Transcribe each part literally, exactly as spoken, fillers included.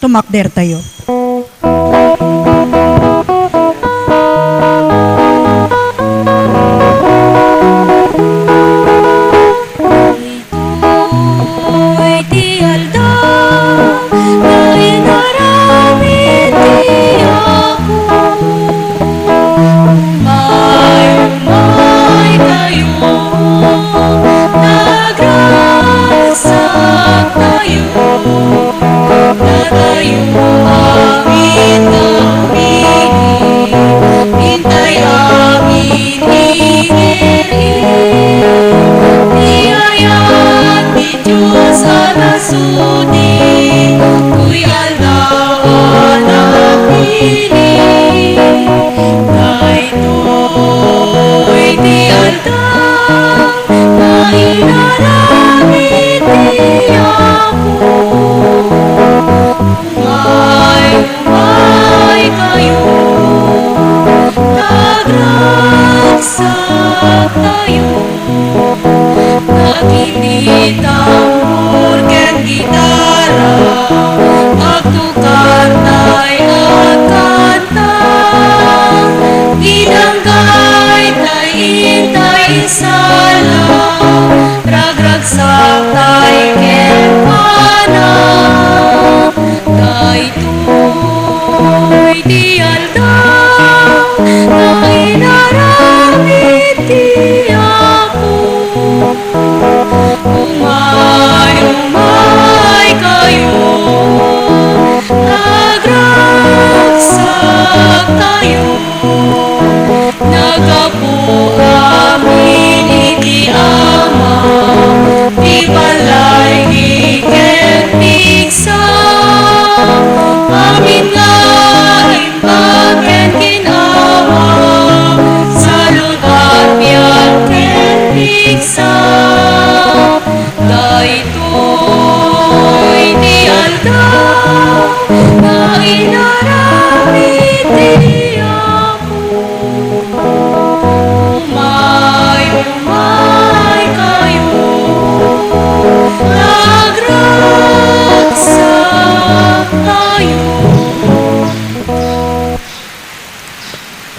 Sumakdertayo. Ditoy ti aldaw nga inaramid ti Apo. Umay, umay kayo, nagragsak tayo. Datayo amin nga ummili, intay amin igir-ir. Ti ayat ti Dios a nasudi, toy aldaw a napili. Daytoy ti aldaw nga inaramid ti Apo. Umay, umay kayo, nagragsak tayo. Dagiti tambor ken gitara, agtukar tay agkanta. Inanggay tay intay isala, ragragsak tay kenkuana. Daytoy ti aldaw nga inaramid ti Apo. Umay, umay kayo, nagragsak tayo. Naggapu amin iti Ama, ti balay ken pigsa. Amin nga imbag ken ginnawa, salud a biag ken pigsa. Daytoy ti aldaw nga inaramid ti Apo. Umay, umay kayo, nagragsak tayo.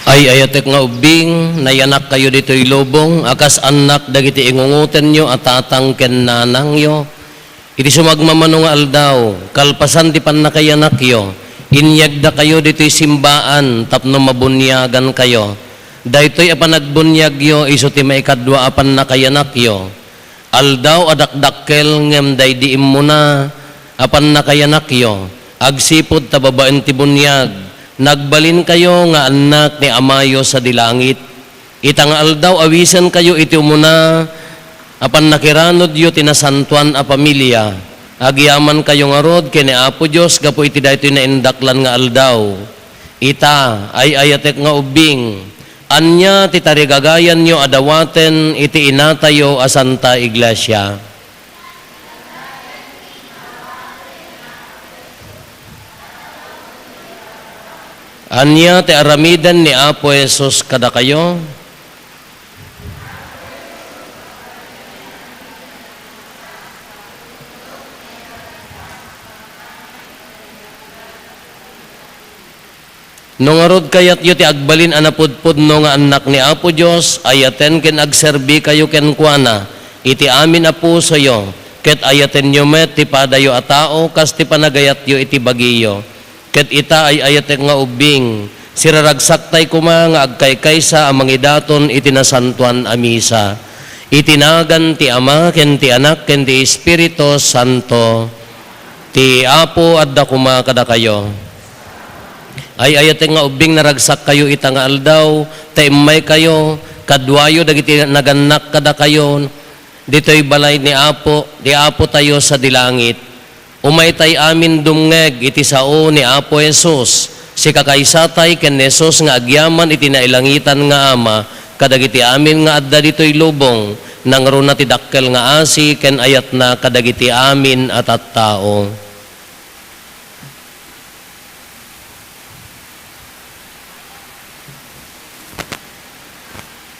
Ay-ayatek nga ubbing, nayanak kayo ditoy lubong a kas annak dagiti ingungotenyo a tatang ken nanangyo. Iti sumagmamano nga aldaw, kalpasan ti pannakayanakyo, inyegda kayo ditoy simbaan tapno mabuniagan kayo. Daytoy a panagbuniagyo isu ti maikadua a pannakayanakyo. Aldaw a dakdakkel ngem daydi immuna a pannakayanakyo, agsipud ta babaen ti buniag, nagbalinkayo nga annak ni Amayo sadi langit. Ita nga aldaw, awisenkayo iti umuna a pannakiranudyo ti nasantoan a familia. Agyamankayo ngarud ken ni Apo Dios gapu iti daytoy naindaklan nga aldaw. Ita, ay-ayatek nga ubbing, ania ti tarigagayanyo a dawaten iti inatayo a Santa Iglesia? Ania ti aramiden ni Apo Jesus kadakayo? No ngarud kayatyo ti agbalin a napudpudno nga annak ni Apo Dios, ayaten ken agserbikayo kenkuana iti amin a pusoyo, ket ayatenyo met ti padayo a tao kas ti panagayatyo iti bagiyo. Ket ita, ay-ayatek nga ubbing, siraragsaktay koma nga agkaykaysa a mangidaton iti nasantoan a misa. Iti nagan ti Ama, ken ti Anak, ken ti Espiritu Santo. Ti Apo adda koma kadakayo. Ay-ayatek nga ubbing, naragsakkayo ita nga aldaw, ta immaykayo, kaduayo dagiti nagannak kadakayo, ditoy balay ni Apo, ti Apotayo sadi langit. Umaytay amin dumngeg iti sao ni Apo Jesus, sikakaysatay ken ni Jesus nga agyaman iti nailangitan nga Ama kadagiti amin nga adda ditoy lubong, nangruna ti dakkel nga asi ken ayatna kadagiti amin a tattao.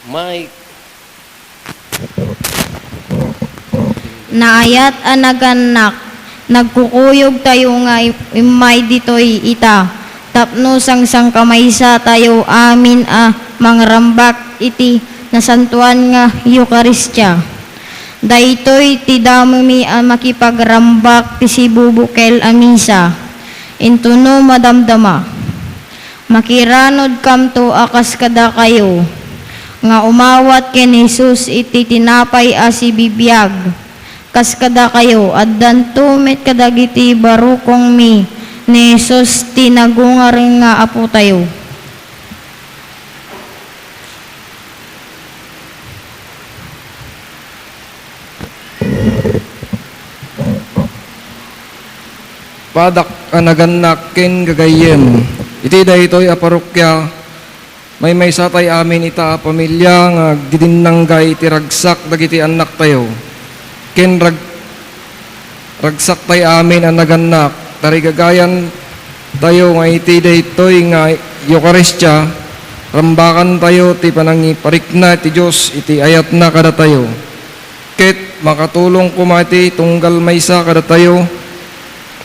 Mike. Naayat a nagannak, Nagkukuyogtayo nga im-, immay ditoy ita, tapno sangsangkamaysatayo amin a mangrambak iti nasantoan nga Eukaristia. Daytoy ti damimi a makipagrambak ti sibubukel a misa, intono madamdama. Makiranudkamto a kas kadakayo nga umawat ken Jesus iti tinapay a sibibiag. Kas kadakayo, addanto met kadagiti barukongmi ni Jesus ti nagungar nga Apotayo. Padak a nagannak ken gagayyem, iti daytoy a parokya, maymaysatay amin ita a pamilia nga agdidinnanggay iti ragsak dagiti annaktayo, ken rag-, ragsaktay amin a nagannak, tarigagayantayo nga iti daytoy nga Eukaristia, rambakantayo ti panangiparikna ti Dios iti ayatna kadatayo. Ket makatulong koma iti tunggal maysa kadatayo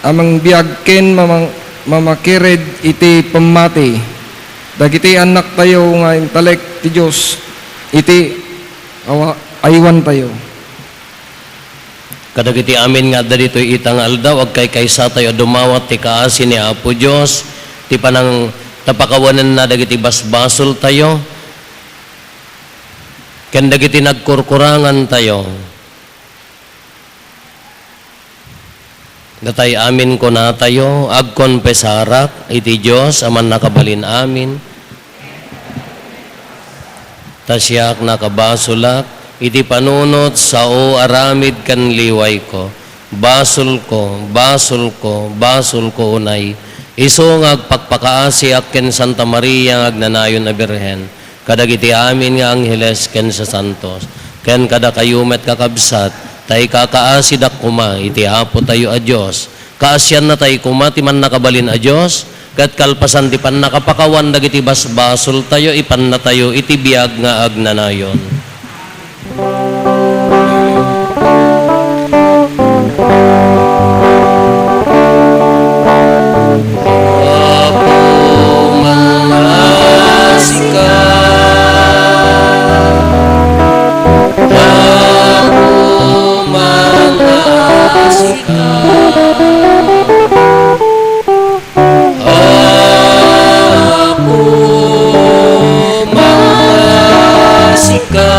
a mangbiag ken mamang-, mamakired iti pammati dagiti annaktayo nga intalek ti Dios iti awa-, aywantayo. Kadagiti amin nga adda ditoy ita nga aldaw, agkaykaysatayo a dumawat ti kaasi ni Apo Dios, ti panang-, ta pakawanenna dagiti basbasoltayo, ken dagiti nagkurkurangantayo. Datay amin kunatayo, agkonfesarak iti Dios a Mannakabalin-amin, ta siak nakabasolak iti panunot, sao, aramid, ken liwayko. Basolko, basolko, basolko unay. Isu nga agpakpakaasiak ken Santa Maria nga agnanayon a Birhen, kadagiti amin nga angheles ken sasantos, ken kadakayo met, kakabsat, ta ikakaasidak koma iti Apotayo a Dios. Kaasiannatay koma ti Mannakabalin a Dios, ket kalpasan ti pannakapakawan dagiti basbasoltayo, ipannatayo iti biag nga agnanayon. Apo, mangaasika. Apo, mangaasika. Apo, mangaasika.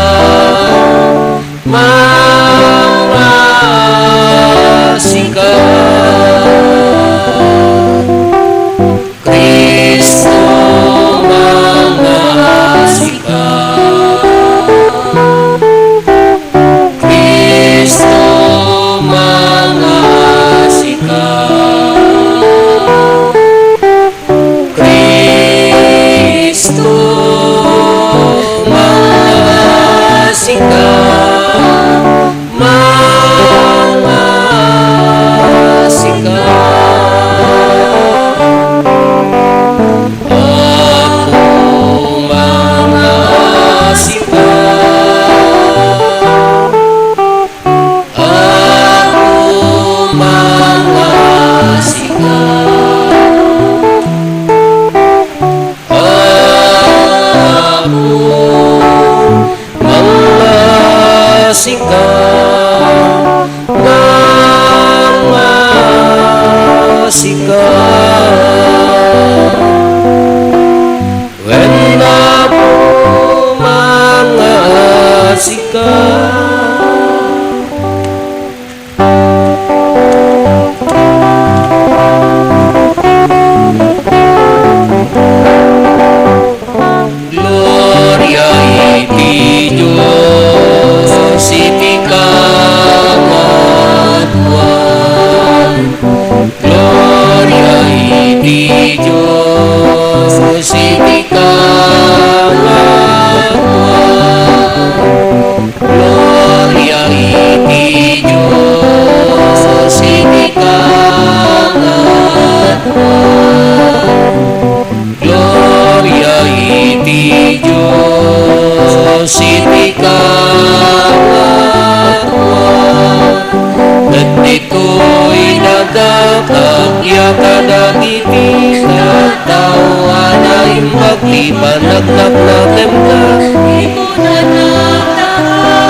Ti panagnaknakem ka, ti panagnaknakem ka,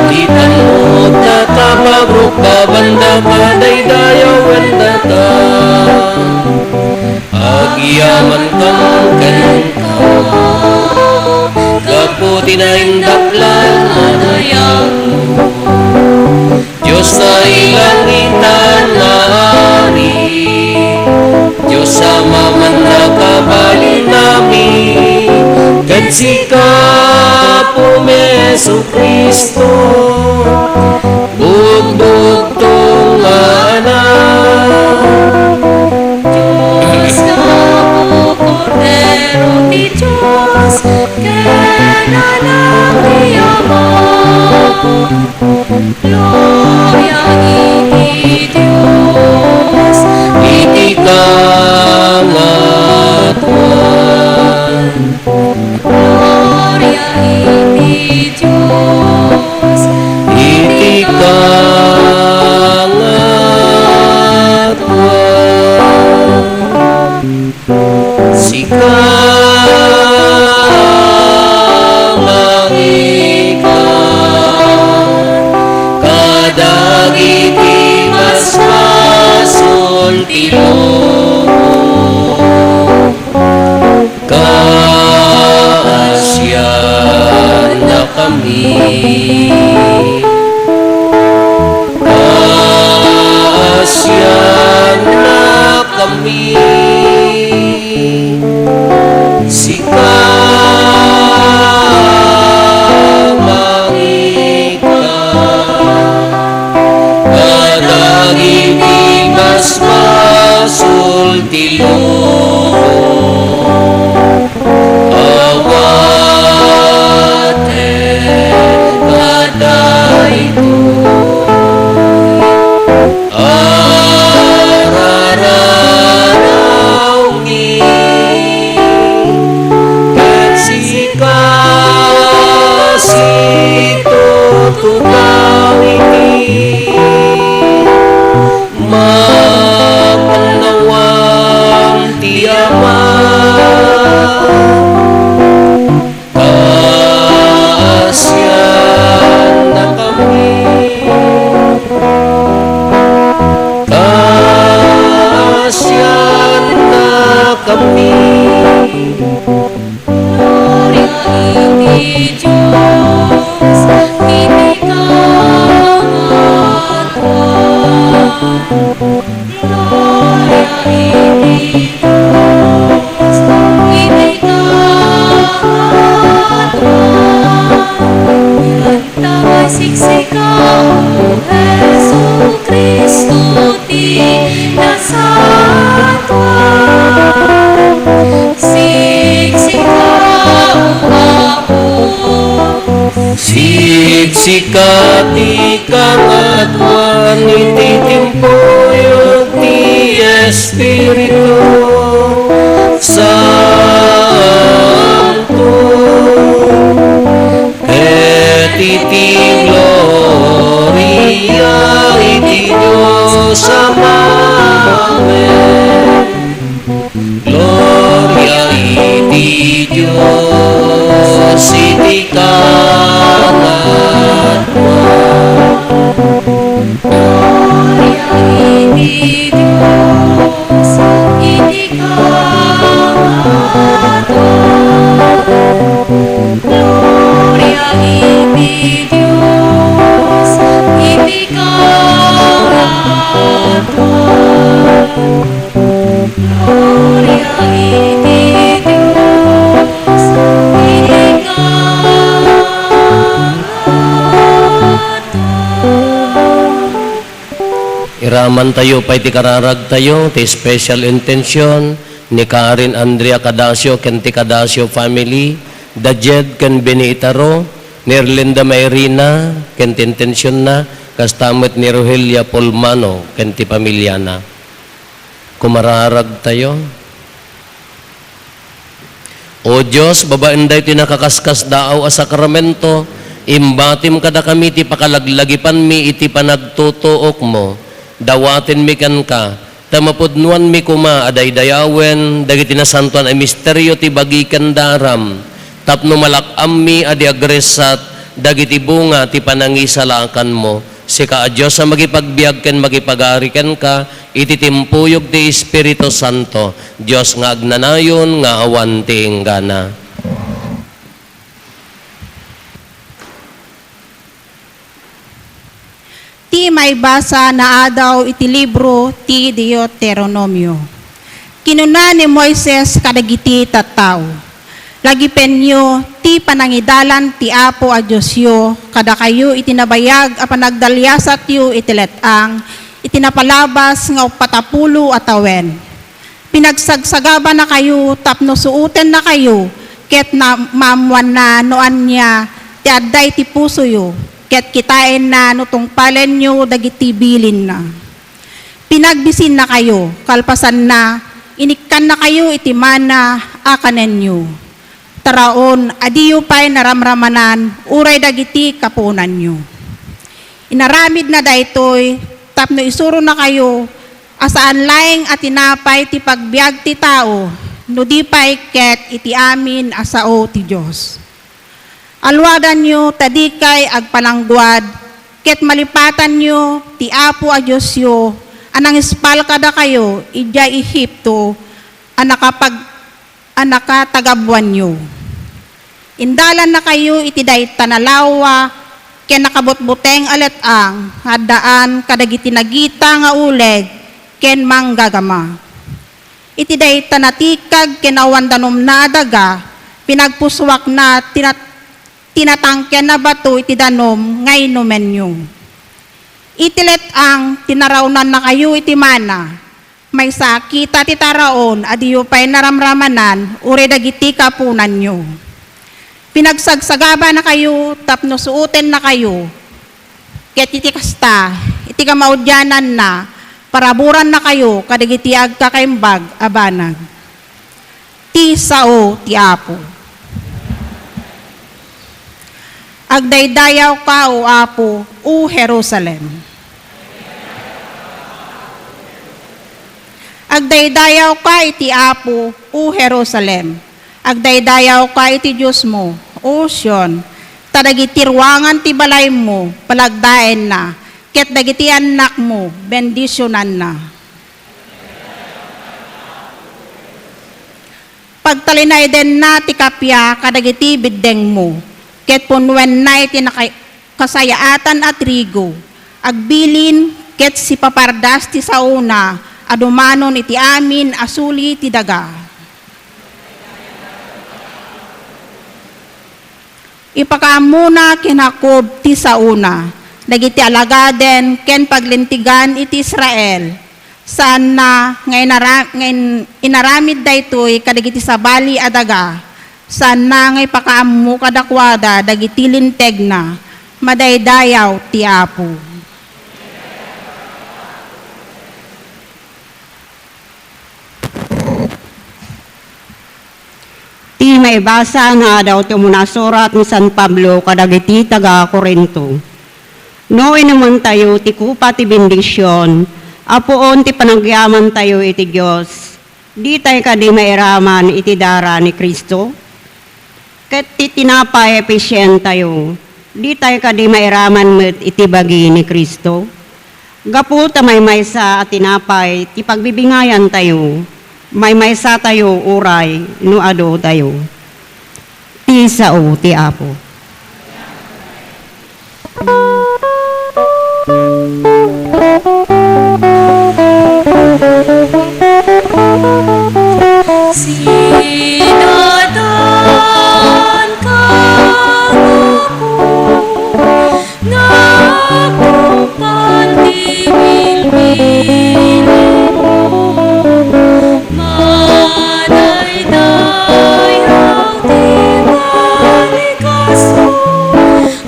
ti tanod ta kapagrukbaban da kadaydayawen data. Agyaman kam kenka, gapu ti naindaklan a dayagmo. Dios a ilangitan a Ari, Dios a maman a kabalinami, ket sika, Apom Jesu-Cristo, bugbugtong nga Anak. Dios Apo, Kordero ti Dios, ken Anak ti Ama. Gloria iti Dios iti kangatoan. Gloria iti Dios iti kangatoan. Sika, mangika kadagiti masmasol ti lubong. Kaasiannakami. Kaasiannakami. Sika, mangika kadagiti masmasol ti lubong. Awaten kadaytoy. Arararawmi ken sika situtugaw iti mapannawan ti Ama. Kaasiannakami. Kaasiannakami. Gloria iti Dios iti kangatoan. Gloria iti Dios iti kangatoan. Ket ta siksika, O Jesu-Cristo, ti nasatua. Siksika, O Apo. Siksika ti kangatoan iti tiempo ti Espiritu Santo, ket iti gloria iti Dios Ama. Amen. Gloria iti Dios iti kangatoan. Gloria iti Dios iti kangatoan. Gloria iti Dios iti kangatoan. Gloria iti Dios iti kangatoan. Iramantayo pay ti kararagtayo, ti special intention ni Karen Andrea Cadacio ken ti Cadacio family, da Jed ken Benny Itaro, ni Erlinda Mayrina ken ti intensionna, kasta met ni Rogelia Polmano ken ti pamiliana. Kumararagtayo. O Dios, babaen daytoy nakaskasdaaw a sakramento, imbatim kadakami ti pakalaglagipanmi iti panagtutuokmo. Dawatenmi kenka, Ta mapudnoanmi koma a daydayawen dagiti nasantoan a misterio ti bagi ken daram, tapno malak-ammi a di agressat dagiti bunga ti panangisalaakanmo. Sika a Dios a makipagbiag ken makipagari kenka iti timpuyog ti Espiritu Santo, Dios nga agnanayon nga awan ti inggana. Ti maibasa naadaw iti libro ti Deuteronomio. Kinuna ni Moises kadagiti tattao, "Lagipenyo ti panangidalan ti Apo a Diosyo kadakayo iti nabayag a panagdaliasatyo iti let-ang, iti napalabas nga uppat a pulo a tawen." Pinagsagsaganakayo tapno suotennakayo ket na-, maammoanna no ania ti adda iti pusoyo, ket kitaenna no tungpalenyo dagiti bilinna. Pinagbisinnakayo, kalpasanna, inikkannakayo iti mana a kanenyo. Taraon, a diyo pay naramramanan uray dagiti kapuonanyo. Inaramidna daytoy tapno isuronakayo a saan laeng a tinapay ti pagbiag ti tao, no di pay ket iti amin a sao ti Dios. Aluadanyo ta dikay agpanangguad, ket malipatanyo ti Apo a Diosyo a nangispal kadakayo idiay Egipto a nakapag-, a nakatagabuanyo. Indalannakayo iti dayta nalawa ken nakabutbuteng a let-ang nga addaan kadagiti nagita nga uleg ken manggagama. Iti dayta natikag ken awan danumna a daga, pinagpusuakna ti nat-, ti natangken a bato iti danum nga inumenyo. Iti let-ang, tinaraonannakayo iti mana, maysa a kita ti taraon a diyo pay naramramanan uray dagiti kapuonanyo. Pinagsagsaganakayo tapno suotennakayo, ket iti kasta, iti kamaudiananna, paraburannakayo kadagiti agkakaimbag a banag. Ti sao ti Apo. Agdaydayawka, O Apo, O Jerusalem. Agdaydayawka iti Apo, O Jerusalem. Agdaydayawka iti Diosmo, O Sion. Ta dagiti ruangan ti balaymo, palagdaenna, ket dagiti annakmo, bendisionanna. Pagtalinaedenna ti kappia kadagiti biddengmo, ket punnoenna iti naka-, kasayaatan a trigo. Agbilin ket sipapardas ti saona a dumanon iti amin a suli ti daga. Ipakaammona ken Jacob ti saona, dagiti alagaden ken paglintegan iti Israel. Saanna nga inara-, nga in-, inaramid daytoy kadagiti sabali a daga. Saanna nga ipakaammo kadakuada dagiti lintegna. Madaydayaw ti Apo. Ti maibasa naadaw ti umuna a surat ni San Pablo kadagiti taga-Corinto. No inumentayo ti kupa ti bendision a puon ti panagyamantayo iti Dios, ditay kadi mairaman iti dara ni Cristo? Ket ti tinapay a pisientayo, ditay kadi mairaman met iti bagi ni Cristo? Gapu ta maymaysa a tinapay ti pagbibingayantayo, maymaysatayo uray no adotayo. Ti sao ti Apo. Sinadan ka, Apo, nga agtungpal ti bilbilin. Madaydayaw ti balikasmo,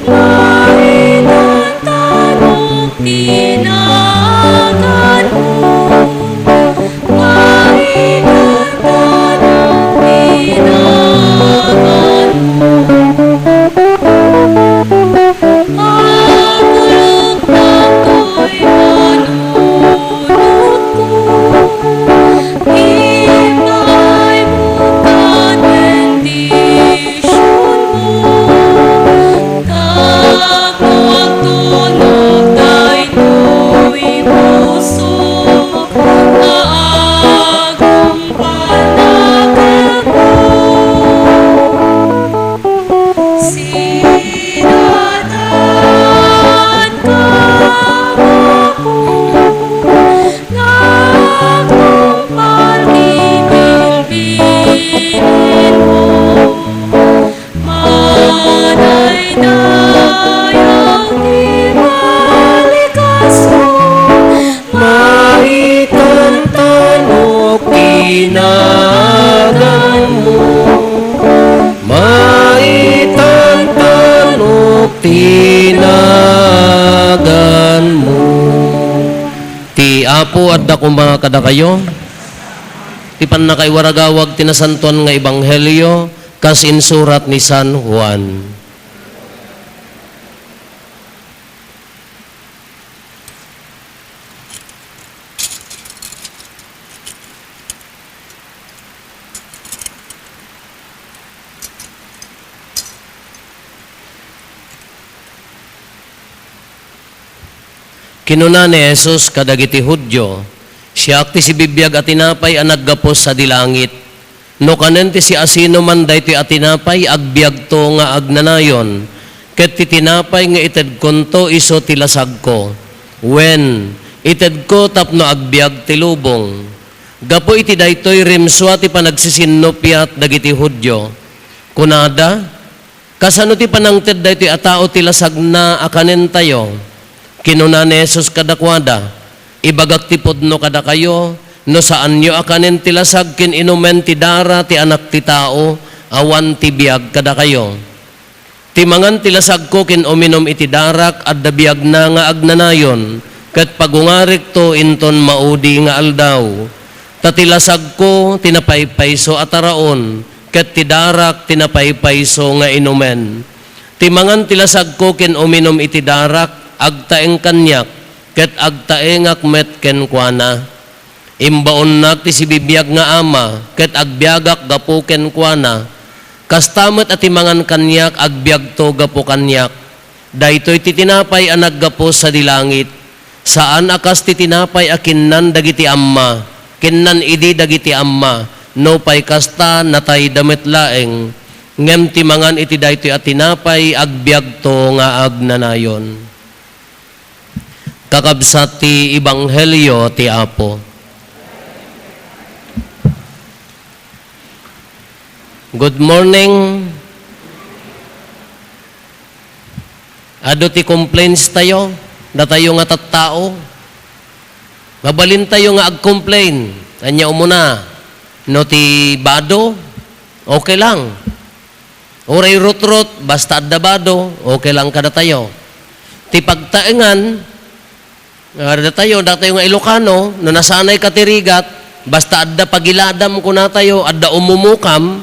maitan ta no ti naganmo, maitan ta no Ti naganmo. Ti Apo adda koma kadakayo. Ti pannakaiwaragawag ti Nasantoan nga Ebanghelio kas insurat ni San Juan. Kinuna ni Jesus kadagiti Judio, "Siak ti sibibiag a tinapay a naggapu sadi langit. No kanen ti siasinoman daytoy a tinapay, agbiagto nga agnanayon, ket ti tinapay nga itedkonto isu ti lasagko. Wen, itedko tapno agbiag ti lubong." Gapu iti daytoy, rimsua ti panagsisinnuppiat dagiti Judio. Kunada, "Kasano ti panangted daytoy a tao ti lasagna a kanentayo?" Kinuna ni Jesus kadakuada, "Ibagak ti pudno kadakayo, no saanyo a kanen ti lasag ken inumen ti dara ti Anak ti Tao, awan ti biag kadakayo. Ti mangan ti lasagko ken uminum iti darak, adda biagna nga agnanayon, ket pagungarikto inton maudi nga aldaw. Ta ti lasagko ti napaypayso a taraon, ket ti darak ti napaypayso nga inumen. Ti mangan ti lasagko ken uminum iti darak, agtaeng kaniak, ket agtaengak met kenkuana. Imbaonnak ti sibibiag nga Ama, ket agbiagak gapu kenkuana. Kasta met a ti mangan kaniak, agbiagto gapu kaniak. Daytoy ti tinapay a naggapu sadi langit. Saan a kas ti tinapay a kinnan dagiti amma, kinnan idi dagiti amma, nupay kasta, natayda met laeng. Ngem ti mangan iti daytoy a tinapay, agbiagto nga agnanayon." Kakabsat ti Ebanghelio ti Apo. Good morning. Adu ti complaints tayo, datayo nga tattao. Mabalin tayo nga ag-complain. Ania umuna? No ti bado, okay lang. Uray rutrut, basta adda bado, okay lang kadatayo. Ti pagtaengan, nga datayo, datayo nga Ilocano, no nasanay ka ti rigat, basta adda pagiladam, kunatayo, adda umumukam,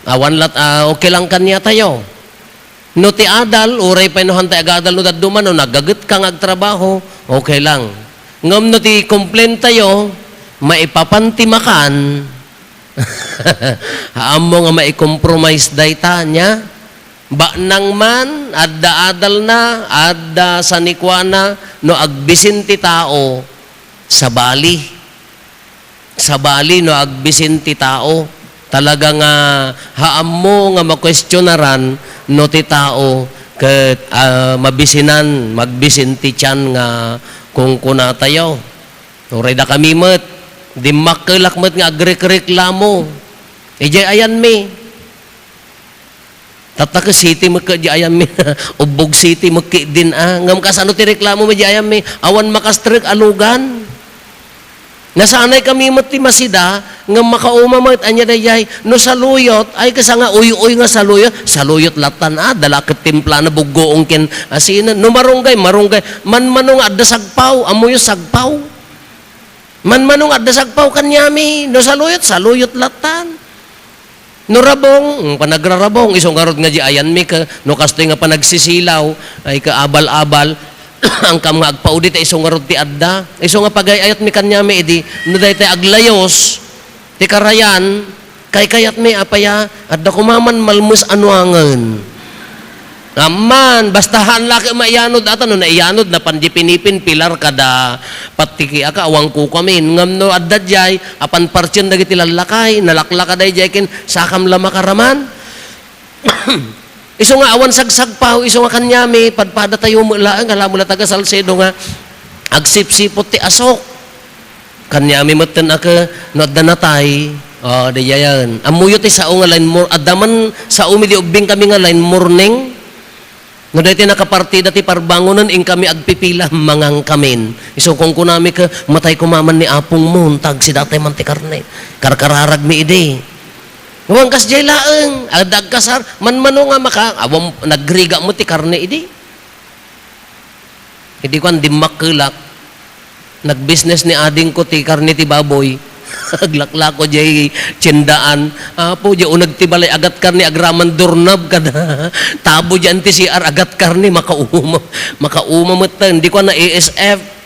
awan lat-, ah, okay lang kaniatayo. No ti adal, uray pay no hantay agadal no dadduma, no nagaget ka nga agtrabaho, okay lang. Ngem no ti complain tayo, maipapan ti makan, ammo nga mai-compromise dayta, nia? Baknang man, adda adalna, adda sanikuana, no agbisin ti tao, sabali. Sabali no agbisin ti tao. Talaga nga haammo nga makuestionaran no ti tao ket, ah, mabisinan, magbisin ti tian nga kunkunatayo. Uray dakami met, dimmakkelak met nga agrekreklamo. Idiay ayanmi. Tatta ket city met ket di ayanmi, Ubbog City met ketdin a. Ngem kasano ti reklamo mi di ayanmi? Awan makastrek a lugan. Nasanay kami met ti masida, ngem makauma met, ania daydiay? No saluyot, ay kasa nga uy-uy nga saluyot, saluyot lattan a, dala ket timplana buggoong ken asinen. No marunggay, marunggay. Manmano nga adda sagpaw, ammoyo sagpaw. Manmano nga adda sagpaw kaniami, no saluyot, saluyot lattan. No rabong, mm, panagrarabong, isu ngarud nga di ayanmi ka, no kastoy nga panagsisilaw, ay kaabal-abal, angkam nga agpaudi ta isu ngarud ti adda. Isu nga pagay-ayatmi kaniami idi, no daytay aglayos, ti karayan, kaykayatmi, apay a, adda koma man malmes a nuangen. Amman, basta haan la ket maiyanod, ata no naiyanod, napan di pinipin, pilar kada patiki aka, awan kukuamin. Ngem no adda diay, apan partien dagiti lallakay, nalaklaka daydiay ken sakam la makaraman. Isu nga awan sagsagpaw, isu nga kaniami, padpadatayo met laeng, alam mo la taga Salcedo nga agsipsipot ti asok. Kaniami metten a ke, no adda natay, o, diyayen. Ammoyo ti sao nga line mor-, adda man sao mi di ubbing kami nga line morning. No daytoy nakapartida ti parbangonen, inkami agpipila, mangangkamin. Isu kunkunami ke, matay koma man ni apongmo, ta agsidatay man ti karne. Karkararagmi idi. Awan kasdiay laeng, adda agkasar, manmano nga maka-, awan, nagriga met ti karne idi. Idi kuan, dimmakkelak. Nagbusiness ni adingko ti karne ti baboy. Aglaklako diay tiendaan. Apo, diay uneg ti balay, agat karne, agraman doorknob kada. Tabo diay ti C R, agat karne, makauma. Makauma metten. Idi kuan, na-A S F.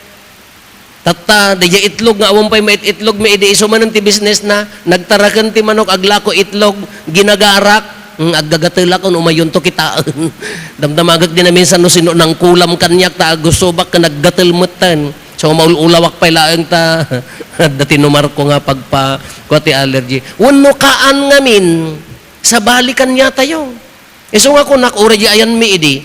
Tatta, diay itlog nga awan pay maitlog, may idi isu manen ti business na. Nagtaraken ti manok, aglako itlog, ginagarak. Hmm, aggagatelak, no umayonto kitaen. Damdamagek di naminsan no sino nangkulam kaniak, ta agussobak ken naggatel metten. So, maul-ulawak pay laeng ta, adda tinumarko nga pagpa-, kua ti allergy. Wenno kaan ngamin, sabali kaniatayo. Isu nga kunak, uray di ayanmi idi,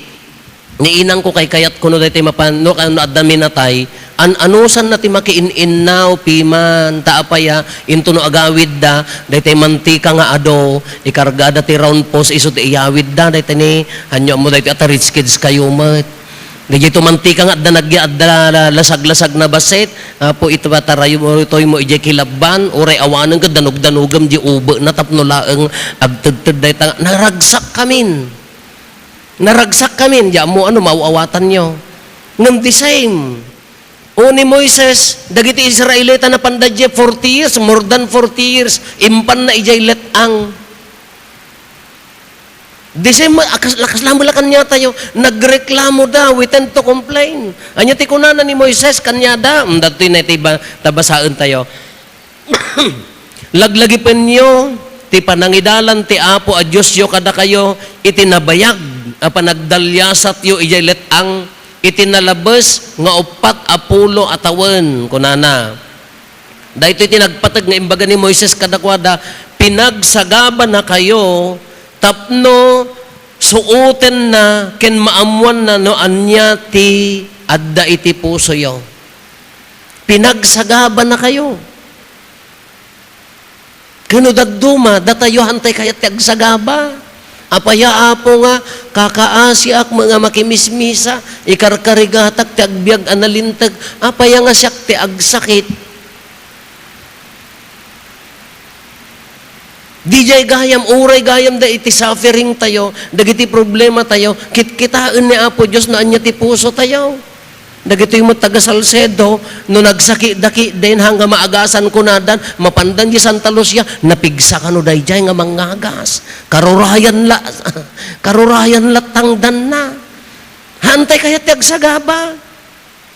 ni inangko kaykayatko no daytoy mapan-, no, no adda minatay, an-anusanna ti makiin-innaw, piman, ta apaya, into no agawidda, daytoy mantika nga adu, ikargada ti round post, isu ti iyawidda, daytoy ni, ania ammo daytoy a ta rich kids kayo met. Daytoy mantika nga adda nagya-, adda la-, lasag-lasag na bassit, apo, ita tarayo, toymo idiay kilabban, uray awanen ket danog-danogem di ubena tapno laeng agtedted dayta nga, naragsak kamin. Naragsak kamin, di ammo ano, maaw-awatanyo. Ngem the same. O ni Moises, dagiti Israelita napanda idiay forty years, more than forty years, impanna idiay let-ang. Di say ma-, akas-, lakas lamang la kaniatayo, nagreklamo da, we tend to complain. Ania ti kunana ni Moises kaniada? Hmm, datoy na iti ba-, tabasaen tayo. Laglagipenyo ti panangidalan ti Apo a Diosyo kadakayo iti nabayag a panagdaliasatyo idiay let-ang iti nalabes nga uppat a pulo a tawen, kunana. Daytoy ti nagpateg nga imbaga ni Moises kadakuada, "Pinagsagabanakayo tapno suotenna ken maammoanna no ania ti adda iti pusoyo." Pinagsagabanakayo. Ken no dadduma, datayo hantay kayat ti agsagaba. Apay a, Apo, nga kakaasiak met nga makimismisa, ikarkarigatak ti agbiag a nalinteg, apay a nga siak ti agsakit? Didiay gayam, uray gayam da iti suffering tayo, dagiti problema tayo, kitkitaen ni Apo Dios no ania ti puso tayo. Dagitoy met taga Salcedo, no nagsakitda ketdin, haan nga maagasan kunadan, mapandan di Santa Lucia, napigsa kano daydiay nga mangagas. Karurayan la, karurayan la tangdanna. Haantay kayat ti agsagaba.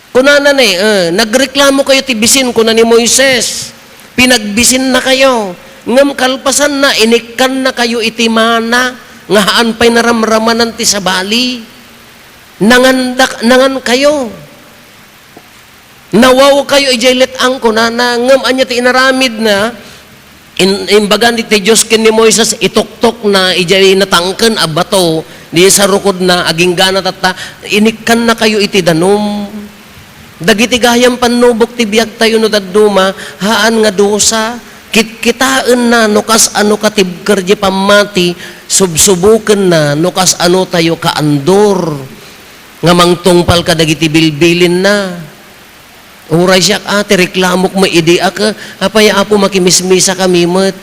Kunana ni, eh, "Nagreklamo kayo ti bisin," kuna ni Moises. "Pinagbisinnakayo. Ngem kalpasanna, inikkannakayo iti mana nga haan pay naramramanan ti sabali." Nangandak-, nangankayo. Nawawkayo idiay let-ang, kunana, ngem ania ti inaramidna? In-, imbaga ni ti Dios ken ni Moises, ituktokna idiay natangken a bato, di sarukodna, aginggana tatta, inikkannakayo iti danum. Dagiti gayam pannubok ti biagtayo no dadduma, haan nga dusa, kitkitaenna no kas-ano katibker di pammati, subsubokenna no kas-ano tayo kaandor. nga mangtungpal kadagiti bilbilinna. Uray siak, a, ti reklamok met idi a, ke, apay, Apo, makimismisa kami met.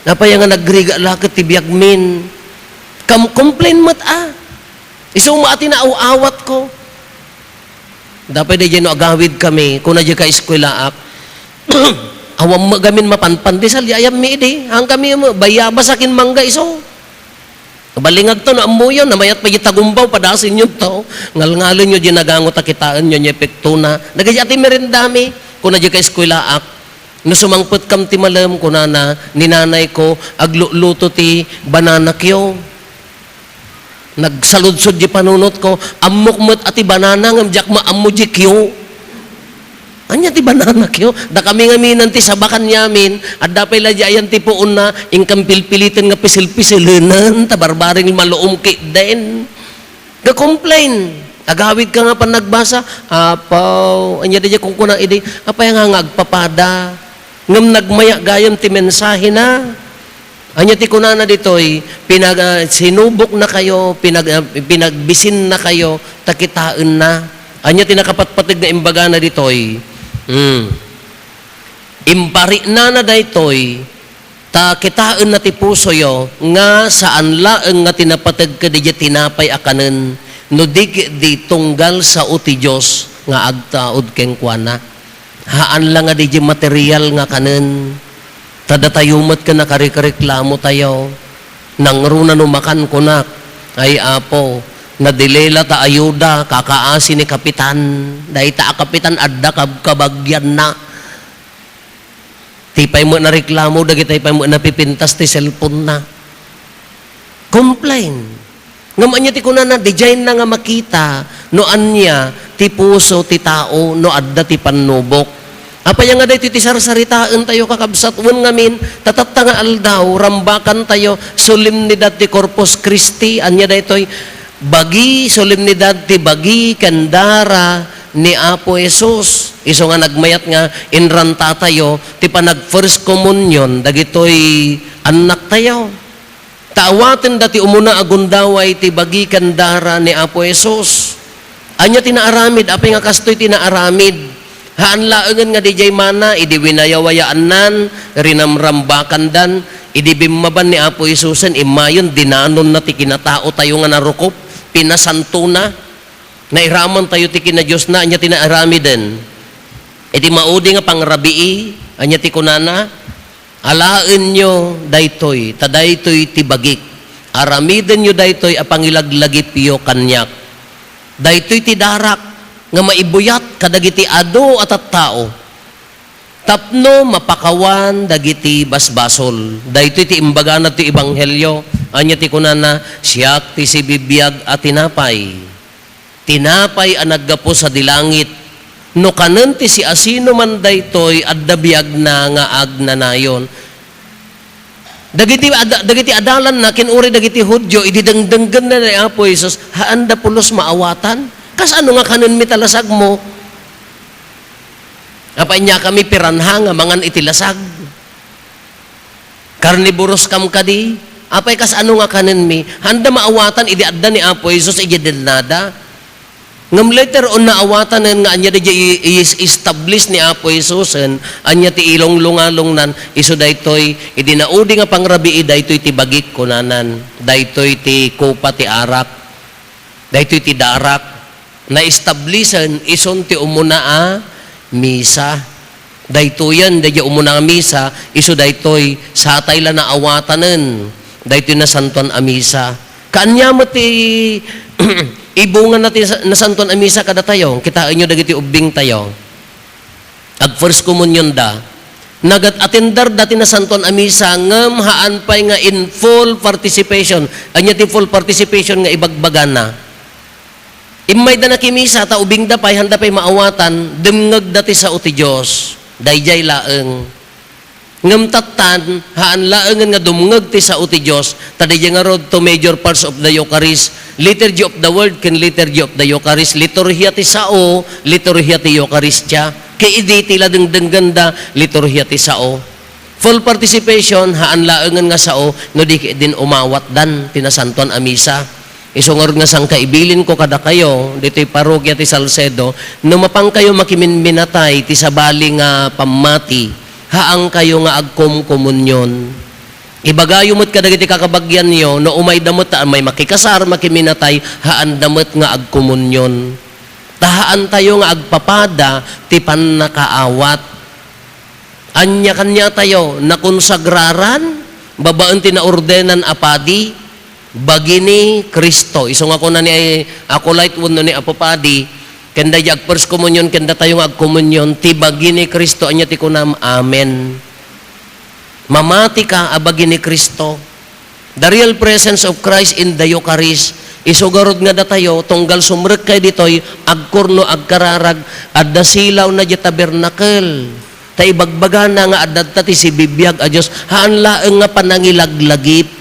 Apay nga nagrigat la ket ti biagmin. Kam-, complain met, a. Isu met ti naaw-awatko. Dapay daydiay no agawid kami, kuna diay kaeskuelaak, awan met gamin mapanpan, di sali ayam mi idi. Haan kami met, bayabas a kin mangga isu. Balingagto no ammoyo, namayat pay diay tagumbaw, padasenyo to. Ngalngalenyo diay nagango ta kitaenyo diay epektona. Dagiti ati merendami, kuna diay kaeskuelaak, "No sumangpetkam ti malem," kunana, "ni nanayko, agluluto ti banana cue." Nagsaludsod diay panunotko, "Ammok met a ti banana, ngem diak maammo diay cue." Ania ti banana cue? Dakami ngamin ti sabakan yamin, adda pay la diay ayan ti puonna, inkan pilpiliten nga pisil-pisilenen, ta barbareng maluom ketdin. Ga-complain. Agawidka nga panagbasa, "Apo, ania diay kunkuna idi, apay nga nga agpapada?" Ngem nagmaya gayam ti mensahena. Ania ti kunana ditoy? Pinag-, ah, sinuboknakayo, pinag-, ah, pinagbisinnakayo, ta kitaenna. Ania ti nakapatpateg nga imbagana ditoy? Hmm. Impariknana daytoy, Ta kitaenna ti pusoyo nga saan laeng nga ti napateg kadi diay tinapay a kanen, no di ketdi tunggal sao ti Dios nga agtaud kenkuana. Haan la nga diay material nga kanen, ta datayo met ken nakarikreklamotayo. Nangruna no makan, kunak, "Ay, Apo, nadilila ta ayuda, kakaasi ni Kapitan. Dayta a Kapitan, adda kabkabagianna." Ti pay met nareklamo, dagiti pay met napipintas ti cellphone-na. Complain. Ngem ania ti kunana, didiayna nga makita no ania ti puso ti tao no adda ti pannubok. Apay nga daytoy ti sarsaritaentayo, kakabsat, wen ngamin, ta tatta nga aldaw, rambakantayo, solemnidad ti Corpus Christi, ania daytoy? Bagi, solemnidad ti bagi ken dara ni Apo Jesus. Isu nga nagmayat nga inrantatayo ti panag-first communion dagitoy annaktayo. Ta awatenda ti umuna a gundaway ti bagi ken dara ni Apo Jesus. Ania ti naaramid? Apay nga kastoy ti naaramid? Haan laengen nga didiay mana, idi winayawayaannan, rinamrambakandan, idi bimmaban ni Apo Jesusen, immayon, dinanonna ti kinataotayo nga narukop, pinasantona, nairamantayo ti kinadiosna, ania ti naaramiden? Iti maudi nga pangrabii, ania ti kunana? "Alaenyo daytoy, ta daytoy ti bagik. Aramidenyo daytoy a pangilaglagipyo kaniak. Daytoy ti darak nga maibuyat kadagiti adu a tattao, tapno mapakawan dagiti basbasol." Daytoy ti imbagana ti ebanghelio. Ania ti kunana? "Siak ti sibibiag a tinapay. Tinapay a naggapu sadi langit. No kanen ti siasinoman daytoy, adda biagna nga agnanayon." Dagiti ada-, dagiti adalanna ken uray dagiti Judio, idi dengdenggenna ni Apo Jesus, haanda pulos maawatan. Kasano nga kanenmi ta lasagmo? Apay, ania kami piranha nga mangan iti lasag? Karniboros kam kadi? Apay, kasano nga kanenmi? Haanda maawatan idi adda ni Apo Jesus idiay dennada. Ngem later on, naawatanen nga ania daydiay i-, i-, i-establish ni Apo Jesusen, ania ti ilunglungalungnan, isu daytoy, idi naudi nga pangrabii, "Daytoy ti bagik," kunanan, "daytoy ti kopa ti arak, daytoy ti darak." Na-establisen isun ti umuna a misa. Daytoyen, daydiay umuna a misa, isu daytoy, satay la naawatanen daytoy Nasantoan a Misa. Kaanya met ti ibunganna ti sa-, Nasantoan a Misa kadatayo. Kitaenyo dagiti ubbingtayo. Ag-first communion da. Nagat-atender da ti Nasantoan a Misa, ngem haan pay nga in full participation. Ania ti full participation nga ibagbagana? Immayda nakimisa, ta ubingda pay, haanda pay maawatan, dumngegda ti sao ti Dios. Daydiay laeng. Ngem tattan, haan laengen nga dumngeg ti sao ti Dios, ta daydiay ngarud two major parts of the Eucharist, Liturgy of the Word ken Liturgy of the Eucharist, liturhia ti sao, liturhia ti Eukaristia. Ket idi ti la dengdenggenda, liturhia ti sao. Full participation, haan laengen nga sao, no di ketdin umawatdan ti Nasantoan a Misa. Isu ngarud nga sangkaibilinko kadakayo, ditoy parokia ti Salcedo, no mapankayo makiminminatay ti sabali nga pammati, haankayo nga agkomkomunion. Ibagayo met kadagiti kakabagianyo, no umayda met ta may makikasar, makiminatay, haanda met nga agkomunion. Ta haantayo nga agpapada ti pannakaawat. Ania kaniatayo, nakonsagraran babaen ti naordenan a padi, bagi ni Cristo. Isu nga kuna ni Acolyte wenno ni Apo Padi, ken daydiay ag-first communion ken datayo nga agkomunion, ti bagi ni Cristo. Ania ti kunam? Amen. Mamati ka a bagi ni Cristo. The real presence of Christ in the Eucharist. Isu ngarud nga datayo, tunggal sumrekkay ditoy, agkurno, agkararag, adda silawna diay tabernacle. Ta ibagbagana nga adda ti sibibiag a Dios, haan laeng nga panangilaglagip.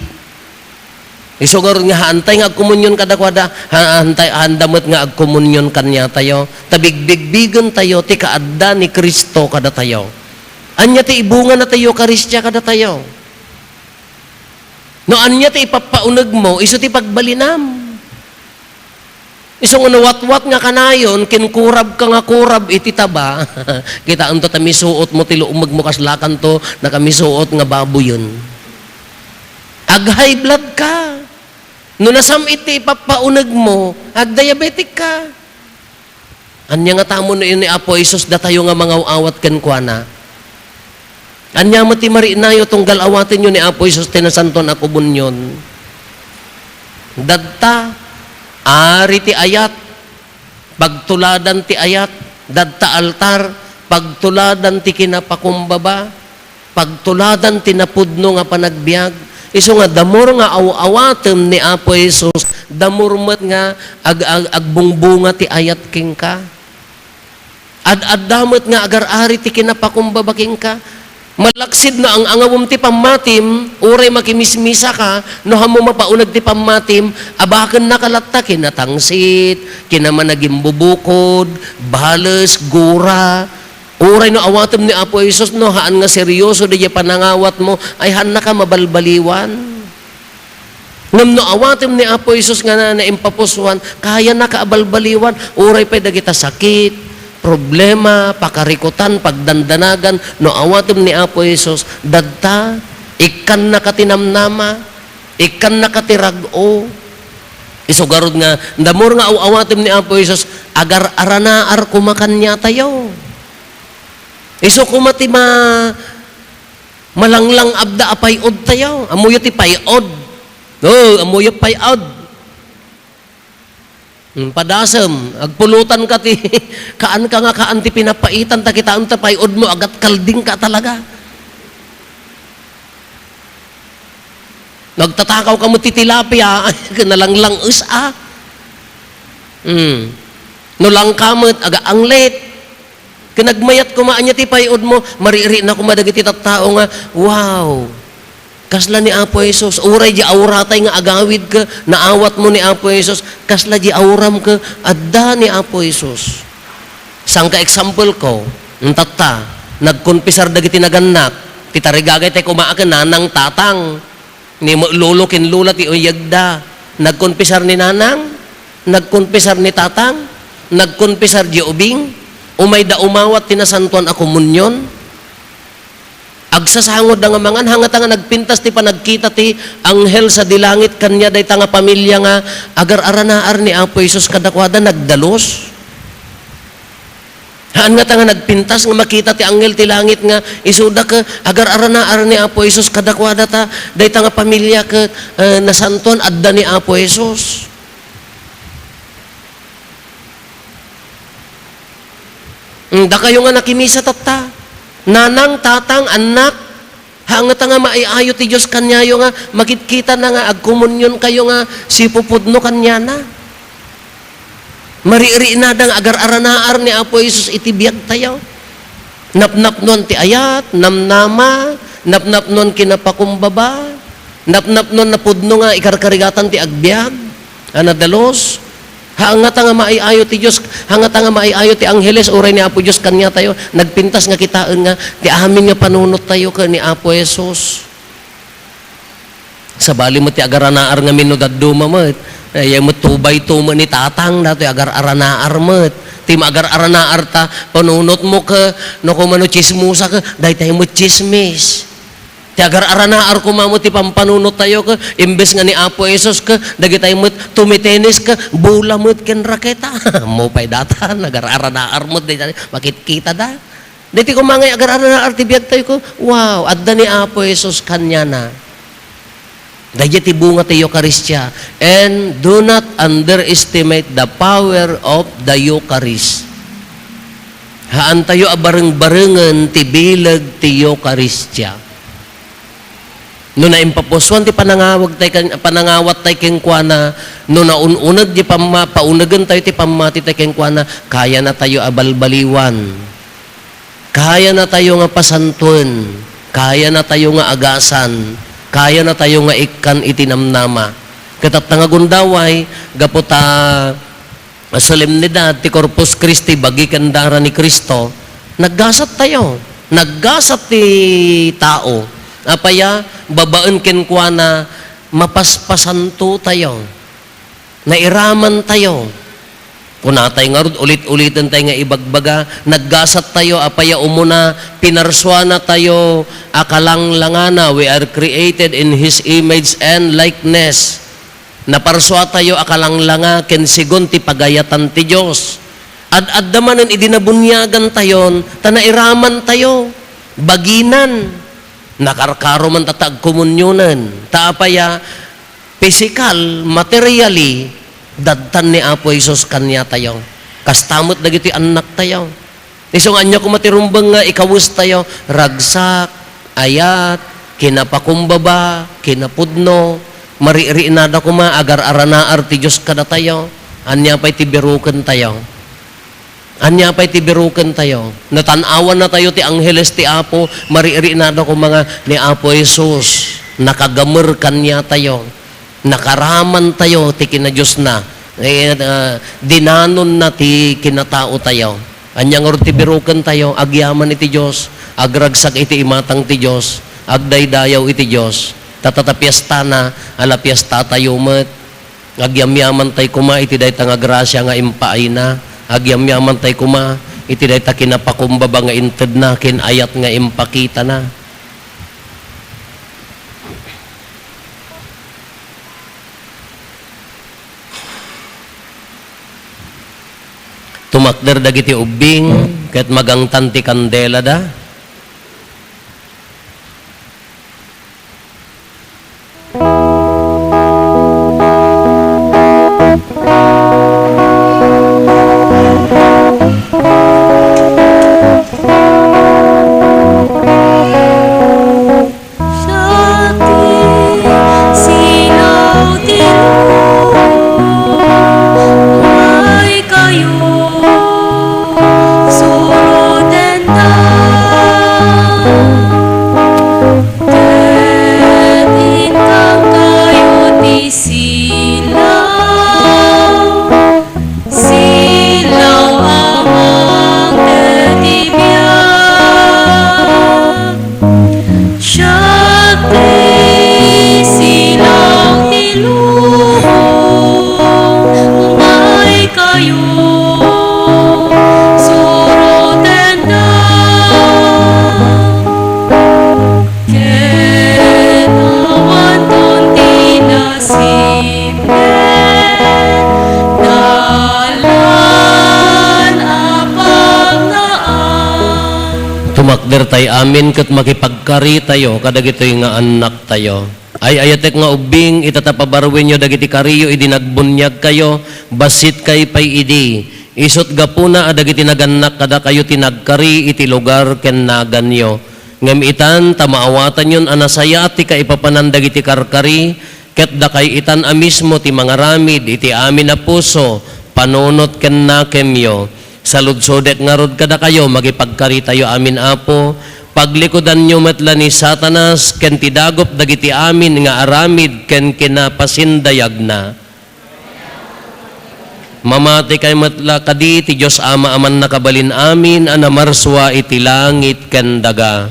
Isu ngarud nga haantay nga agkomunion kadakuada, ha-, haantay, haanda met nga agkomunion kaniatayo. Ta bigbigbigentayo ti kaadda ni Cristo kadatayo. Ania ti ibungana ti Eukaristia kadatayo? No ania ti ipappaunegmo, isu ti pagbalinam. Isu nga nawatwat nga kanayon, kinkurab ka nga kurab iti taba. Kitaento ta misuot mo ti lumeg mo, kaslakanto nakamisuot nga baboyen. Ag-high blood ka. No nasam-it ti ipappauneg mo, ag-diabetic ka. Ania nga tamon ni Apo Jesus datayo nga mangaw-awat kenkuana? Ania met ti marinayo tunggal awatenyo ni Apo Jesus ti Nasantoan a Komunion? Dadta, ari ti ayat, pagtuladan ti ayat, dadta altar, pagtuladan ti kinapakumbaba, pagtuladan ti napudno nga panagbiag. Isu nga, the more nga aw-awatem ni Apo Jesus, the more met nga ag-, ag-, agbungbunga ti ayat kenka. Ad-adda met nga agar-ari ti kinapakumbaba kenka. Malaksid no ang-angawem ti pammatim, uray makimismisa ka, no hammo mapauneg ti pammatim, abakennaka latta kinatangsit, kinamanagimbubukod, bales, gura. Uray no awatem ni Apo Jesus, no haan nga serioso diay panangawatmo, ay haannaka mabalbaliwan. Ngem no awatem ni Apo Jesus nga na-, naimpapusuan, kayanaka a balbaliwan, uray pay dagita sakit, problema, pakarikutan, pagdandanagan, no awatem ni Apo Jesus, dadta, ikkannaka ti namnama, ikkannaka ti rag-o. Isu garud nga, the more nga aw-awatem ni Apo Jesus, agar-aranaar koma kaniatayo. Isu koma ti ma-, malanglang-abda a pay-odtayo. Ammoyo ti pay-od. O, ammoyo pay-od. Hmm, padasem, agpulutan ka ti, kaan ka nga kaan ti pinapaitan, ta kitaem ta pay-od mo, agat kalding ka talaga. Nagtatakaw ka mo ti tilapia, ay, nalanglang-es a. Hmm. No langka met, aga-anglet. Ken agmayat koma, ania ti pay-od mo, mariri na koma dagiti tattao nga, "Wow! Kasla ni Apo Jesus." Uray di auratay nga agawid ket naawat mo ni Apo Jesus, kasla di auram ket adda ni Apo Jesus. Sangka example ko, entatta, nagkonpisar dagiti nagannak, ti tarigagay tay kumaa ken nanang, tatang. Ni mo-, lolo ken lola ti uyegda. Nagkonpisar ni nanang, nagkonpisar ni tatang, nagkonpisar di ubing, umayda umawat ti nasantoan a komunion. Agsasangotda nga mangan, hangata nga nagpintas ti panagkita ti anghel sadi langit kaniada dayta nga pamilia nga agar-aranaar ni Apo Jesus kadakuada, nagdalus. Haan ngata nga nagpintas nga makita ti anghel ti langit nga isuda ket agar-aranaar ni Apo Jesus kadakuada ta dayta nga pamilia ket, eh, nasantoan adda ni Apo Jesus. Mm, dakayo nga nakimisa tatta, nanang, tatang, annak, Haan ngata nga maiayo ti Dios kaniayo nga makitkitana nga agkomunionkayo nga sipupudno kaniana. Maririinada nga agar-aranaar ni Apo Jesus iti biagtayo. Napnapnoan ti ayat, namnama, napnapnoan kinapakumbaba, napnapnoan napudno nga ikarkarigatan ti agbiag. A nadalus, haan ngata nga maiayo ti Dios, haan ngata nga maiayo ti angheles, uray ni Apo Dios kaniatayo, nagpintas nga kitaen nga ti amin nga panunottayo ken ni Apo Jesus. Sabali met ti agar-aranaar ngamin no dadduma met, ay met two by two met ni tatang, datoy agar-aranaar met. Ti maagar-aranaar ta, panunotmo ke, no kumano tsismosa ke, daytay met tsismis. Ti agar-aranaar koma met ti pampanunottayo ke, imbes nga ni Apo Jesus ke, dagitay met tumitenis ke, bola met ken raketa. Ammom pay dayta, agar-aranaar met dayta, makitkitada. Daytoy koma nga agar-aranaar ti biagtayo ke, wow, adda ni Apo Jesus kaniana. Daydiay ti bunga ti Eukaristia. And do not underestimate the power of the Eucharist. Haantayo a bareng-barengen ti bileg ti Eukaristia. No naimpapusuan ti panangawag tay kan-, panangawat tay kenkuana, no naun-uneg di pamma-, paunegen tayo ti pammati tay kenkuana, kayana tayo a balbaliwan. Kayana tayo nga pasantoen. Kayana tayo nga agasan. Kayana tayo nga ikkan iti namnama. Ket apta nga gundaway, gapu ta a solemnidad ti Corpus Christi, bagi ken dara ni Cristo, naggasat tayo. Naggasat ti tao. Apay a, babaen kenkuana, mapaspasanto tayo. Nairaman tayo. Kunatay ngarud, ulit-uliten tay nga ibagbaga, naggasat tayo, apay a umuna, pinarsuana tayo a kalanglangana, we are created in His image and likeness. Naparsua tayo a kalanglanga ken segun ti pagayatan ti Dios. Ad-adda manen idi nabuniagan tayon, ta nairaman tayo, baginan. Nakarkaro man ta, ta agkomunionen. Ta apay a, pisikal, materially, dadtan ni Apo Jesus kaniatayo. Kasta met dagiti annaktayo. Isu nga ania koma ti rumbeng nga ikawestayo, ragsak, ayat, kinapakumbaba, kinapudno, maririinada koma, agar-aranaar ti Dios kadatayo. Ania pay ti birukentayo? Ania pay ti birukentayo? Natan-awannatayo ti angheles ti Apo, maririinada koma nga ni Apo Jesus, nakagamer kaniatayo, nakaramantayo ti kinadiosna, eh, ah, dinanonna ti kinataotayo. Ania ngarud ti birukentayo? Agyaman iti Dios, agragsak iti imatang ti Dios, agdaydayaw iti Dios. Ta, ta, ta piestana, ala piestatayo met. Agyamyamantay koma iti dayta nga grasia nga impaayna. Agyamyamantay koma iti dayta kinapakumbaba nga intedna ken ayat nga impakitana. Tumakder dagiti ubbing ket magangtan ti kandelada. Siak ti silaw ti lubong, umaykayo, surotenda. Ket inkakayo ti silaw, silaw a mangted iti biag. Siak ti silaw ti lubong, umaykayo, surotenda. Ket awanton ti nasipngen, dalan a pagnaang. Tumakder tay amin ket makipagkaritayo kadagitoy nga annaktayo. Ay-ayatek nga ubbing, ita ta pabaruenyo dagiti kariyo idi nagbuniagkayo, bassitkay pay idi. Isut' gapuna a dagiti nagannak kadakayo ti nagkari iti lugar ken naganyo. Ngem itan, ta maawatanyon a nasayaat ti kaipapanan dagiti karkari, ket dakay itan a mismo ti mangaramid iti amin a puso, panunot ken nakemyo. Saludsodek ngarud kadakayo, makipagkaritayo amin, Apo, paglikudanyo met la ni Satanas ken ti dagup dagiti amin nga aramid ken kinapasindayagna. Mamatikay met la kadi ti Dios Ama a Mannakabalin-amin a namarsua iti langit ken daga.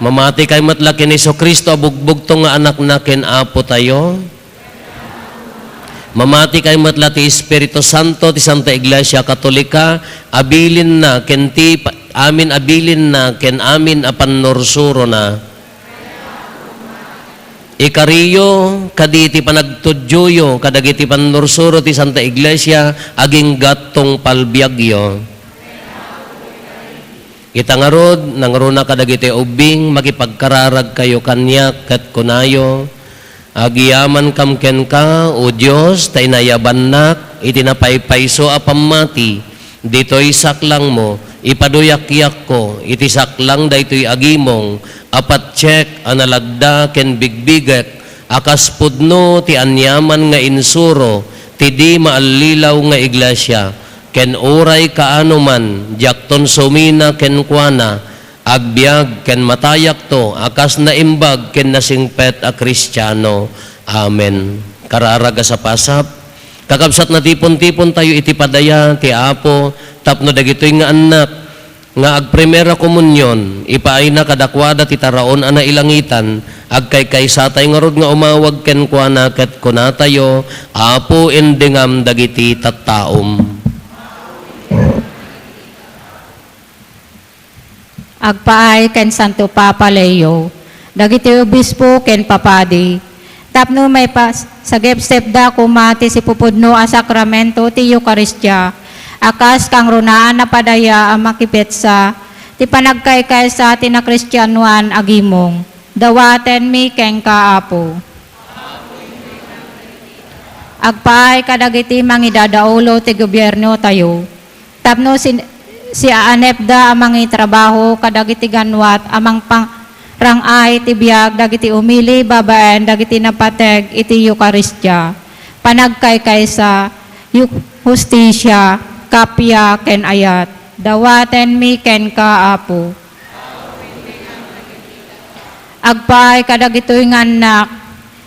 Mamatikay met la ken Jesu-Cristo a bugbugtong nga Anakna ken Apotayo. Mamatikay met la ti Espiritu Santo, ti Santa Iglesia Katolika, a bilinna ken ti pa-, amin a bilinna ken amin a pannursurona. Ikariyo kadi ti panagtudioyo kadagiti pannursuro ti Santa Iglesia agingga tungpal biagyo. Ita ngarud, nangruna kadagiti ubbing, makipagkararagkayo kaniak ket kunayo, "Agyamankam kenka, O Dios, ta inayabannak iti napaypayso a pammati." Ditoy saklangmo, ipaduyakyakko iti saklang daytoy agimong a patiek a nalagda ken bigbigek a kas pudno ti aniaman nga insuro ti di maallilaw nga iglesia, ken uray kaano man, diakton sumina kenkuana, agbiag ken matayakto a kas naimbag ken nasingpet a Kristiano. Amen. Kararag a sapasap, kakabsat, natipon-tipon tayo iti padaya ti Apo tapno dagitoy nga annak nga agprimera komunion, ipaayna kadakuada ti taraon a nailangitan, agkaykaysatay ngarud nga umawag kenkuana ket kunatayo, Apo, indingam dagiti tattaom. Agpaay ken Santo Papa Leo, dagiti obispo ken papadi, tapno maipas-, sagepsepda koma ti sipupudno a sakramento ti Eukaristia, a kas kangrunaan a padaya a makipetsa ti panagkaykaysa ti nakristianoan a gimong. Dawatenmi kenka, Apo. Agpaay kadagiti mangidadaulo ti gobiernotayo, tapno sin-, siaanepda a mangitrabaho kadagiti ganwat a mangparang-ay ti biag dagiti umili babaen dagiti napateg iti Eukaristia, panagkaykaysa, yu-, hustisia, kappia, ken ayat. Dawatenmi kenka, Apo. Agpaay kadagitoy nga annak,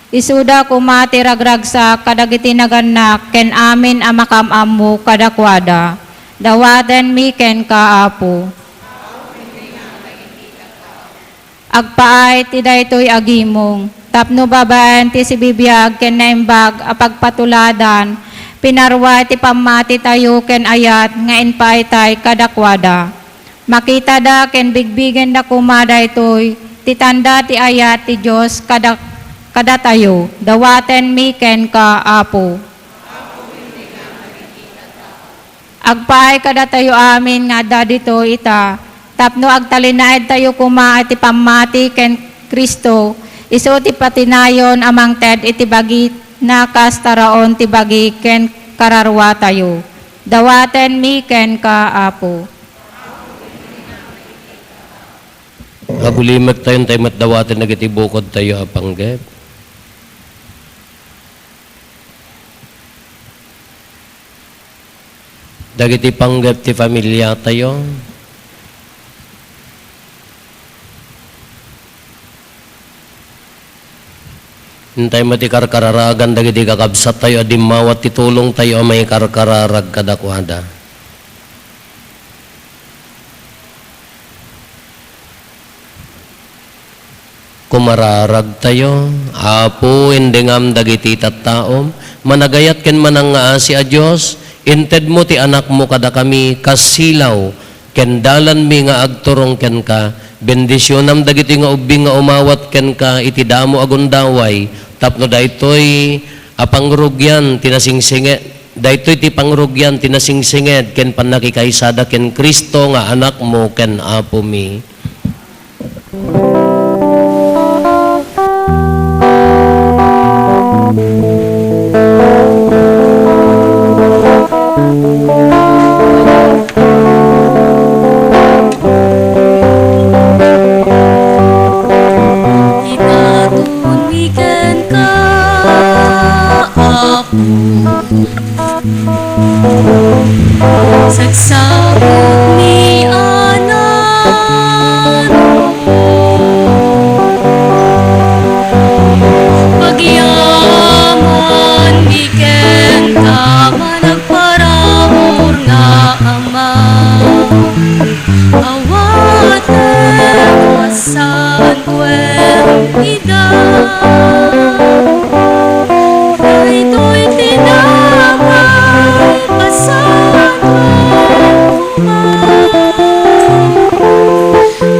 isuda koma ti ragragsak kadagiti nagannak ken amin a makaam-ammo kadakuada. Dawatenmi kenka, Apo. Agpaay ti daytoy a gimong, tapno babaen ti sibibiag ken naimbag a pagpatuladan, pinaruay ti pammatitayo ken ayat nga impaaytay kadakuada. Makitada ken bigbigenda koma daytoy ti tanda ti ayat ti Dios kada-, kadatayo. Dawatenmi kenka, Apo. Agpaay kadatayo amin nga adda ditoy ita, tapno agtalinaedtayo koma iti pammati ken Cristo, isu ti patinayon a mangted iti bagina kas taraon ti bagi ken kararuatayo. Dawatenmi kenka, Apo. Agulimek tayo, intay met dawaten dagiti bukod tayo a panggep. Dagiti panggep ti familia tayo. Intay met ti karkararagan dagiti kakabsat tayo a dimmawat ti tulong tayo a maikarkararag kadakuada. Kumararag tayo, Apo, indingam dagiti tattaom, managayat ken manangngaasi a Dios, intedmo ti Anakmo kadakami kas silaw ken dalanmi nga agturong kenka. Bendisionam dagitoy nga ubbing nga umawat kenka iti damo a gundaway, tapno daytoy a pangrugian ti nasingsinge-, daytoy ti pangrugian ti nasingsinged ken pannakikaysada ken Cristo nga Anakmo ken Apomi. Idatonmi kenka, Apo. Sagsagutmi a nano. Pagyamanmi kenka, managparamur nga Ama. Awatem a saan wen ida. Daytoy tinapay, pasanuek koma.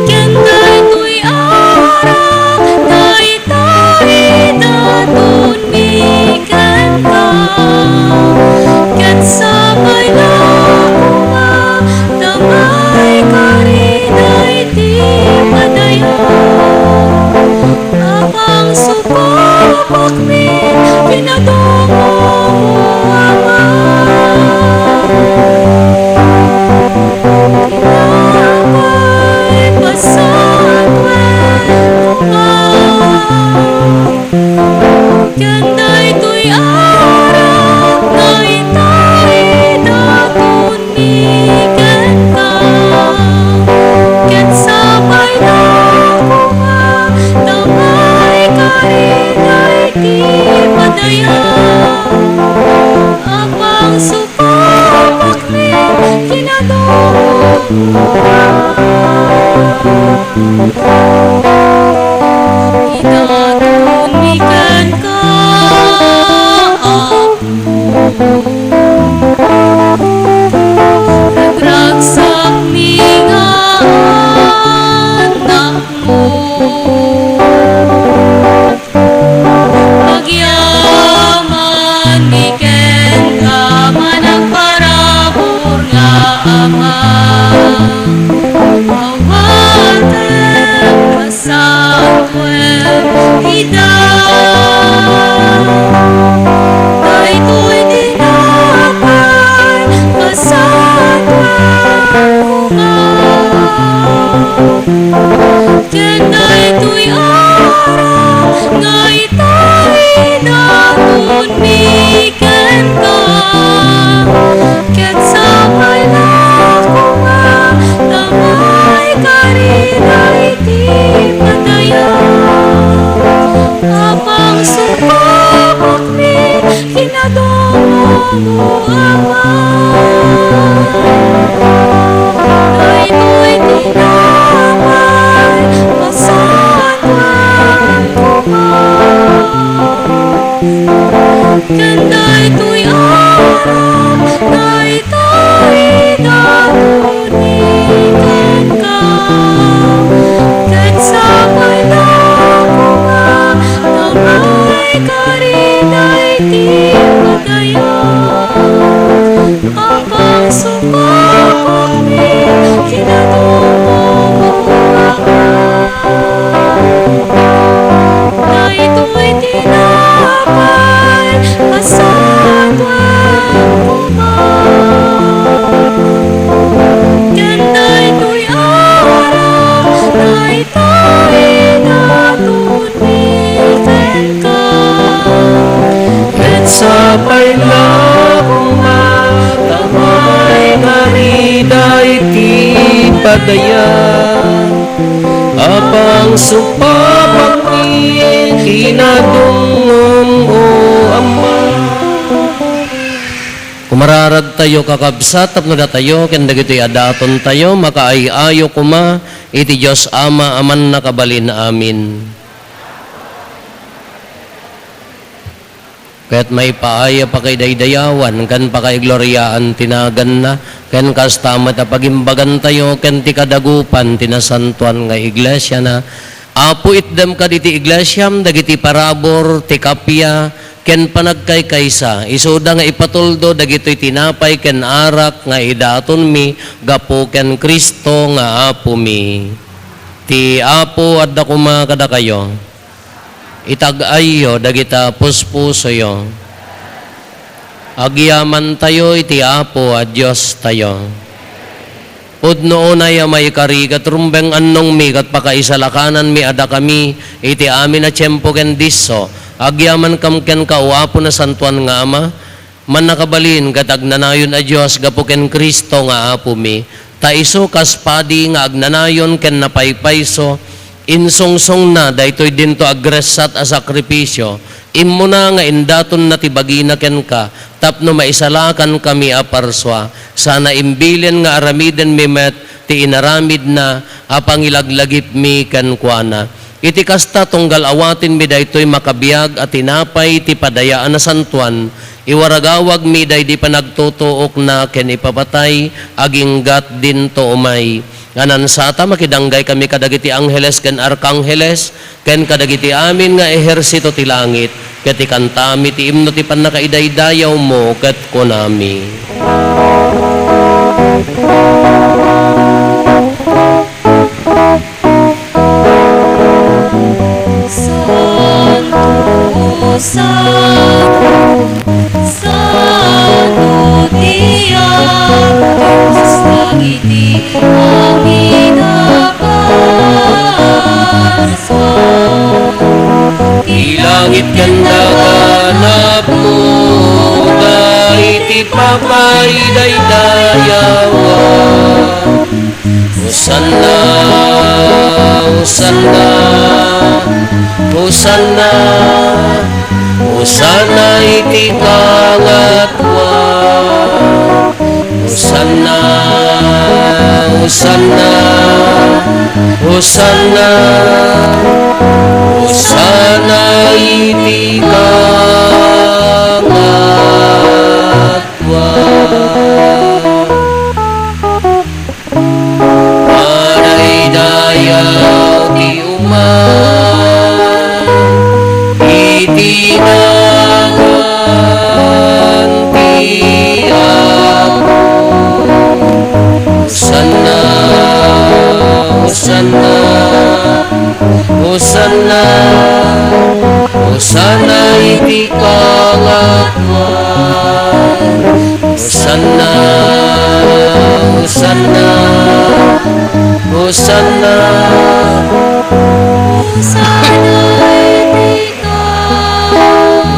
Ken daytoy arak, dayta idatonmi kenka. Ken sapay la koma, ta maikari daydi padaya. Apang sukupakmi, kinadongmo, Ama. Tinapay, pasanuek koma. Ken daytoy arak, dayta idaton mi kenka, ket sapay la koma, ta maikari daydi padaya. Apang sukupakmi, kinadongmo, Ama. Idatonmi kenka, Apo. Ragragsakmi nga annakmo. Agyamanmi kenka, managparabur nga Ama. Awatem, pasauen ida. Daytoy tinapay, pasauen koma. Ken daytoy arak nga idatonmi kenka, ket sapay la koma ta maikari daytoy padayan. Apang sungpapakmi, kinadongmo, Ama. Daytoy tinapay, pasauen koma. Ken daytoy arak, daytoy idatonmi kenka. Ket sapay la koma ta maikari daytoy padayan. Apang sungpapakmi, kinadongmo, Ama. Daytoy tinapay, pasauen koma. Ken daytoy arak, daytoy idatonmi kenka. Ket sapay la koma ta maikari daytoy padayan. Apang sungpapakmi, kinadongmo, Ama. Kumararagtayo, kakabsat, tapno datayo ken dagitoy a datontayo makaay-ayo koma iti Dios Ama a Mannakabalin. Amen. Ket maipaay a pakaidaydayawan ken pakaigloriaan ti naganna, ken kasta met a pagimbagantayo ken ti kadagupan ti nasantoan nga iglesiana. Apo, itdem kad iti iglesiam dagiti parabur ti kappia ken panagkaykaysa, isuda nga ipatuldo dagitoy tinapay ken arak nga idatonmi gapu ken Cristo nga Apomi. Ti Apo adda koma kadakayo. Itag-ayyo dagita puspusoyo. Agyamantayo iti Apo a Diostayo. Pudno unay a maikari ket rumbeng annongmi ket pakaisalakananmi a dakami iti amin a tiempo ken disso, agyaman kam kenka, O Apo, Nasantoan nga Ama, Mannakabalin ket agnanayon a Dios gapu ken Cristo nga Apomi, ta isu kas padi nga agnanayon ken napaypayso, insungsongna daytoy dinto agressat a sakrifisio, immuna nga indatonna ti bagina kenka tapno maisalakankami a parsua, sana imbilin nga aramidenmi met ti inaramidna a pangilaglagipmi kenkuana. Iti kasta, tunggal awatenmi daytoy makabiag a tinapay ti padaya a nasantoan, iwaragawagmi daydi panagtutuokna ken ipapatay aginggat dinto umay. Nga nansata, makidanggakami kadagiti angheles ken arkangheles, ken kadagiti amin nga ehersito ti langit, ket ikantami ti imno ti pannakaidaydayawmo, ket kunami: Santo, santo, santo ti Apo Dios dagiti amin a bansa. Ti langit ken daga napnoda iti pakaidaydayawan. Hosanna, Hosanna, Hosanna, Hosanna iti kangatoan. Hosanna, Hosanna, Hosanna, Hosanna iti kangatoan. Madaydayaw ti uman iti nagan ti Apo. Hosanna, Hosanna, Hosanna, Hosanna iti kangatoan. Hosanna, Hosanna, Hosanna. Hosanna iti kangatoan.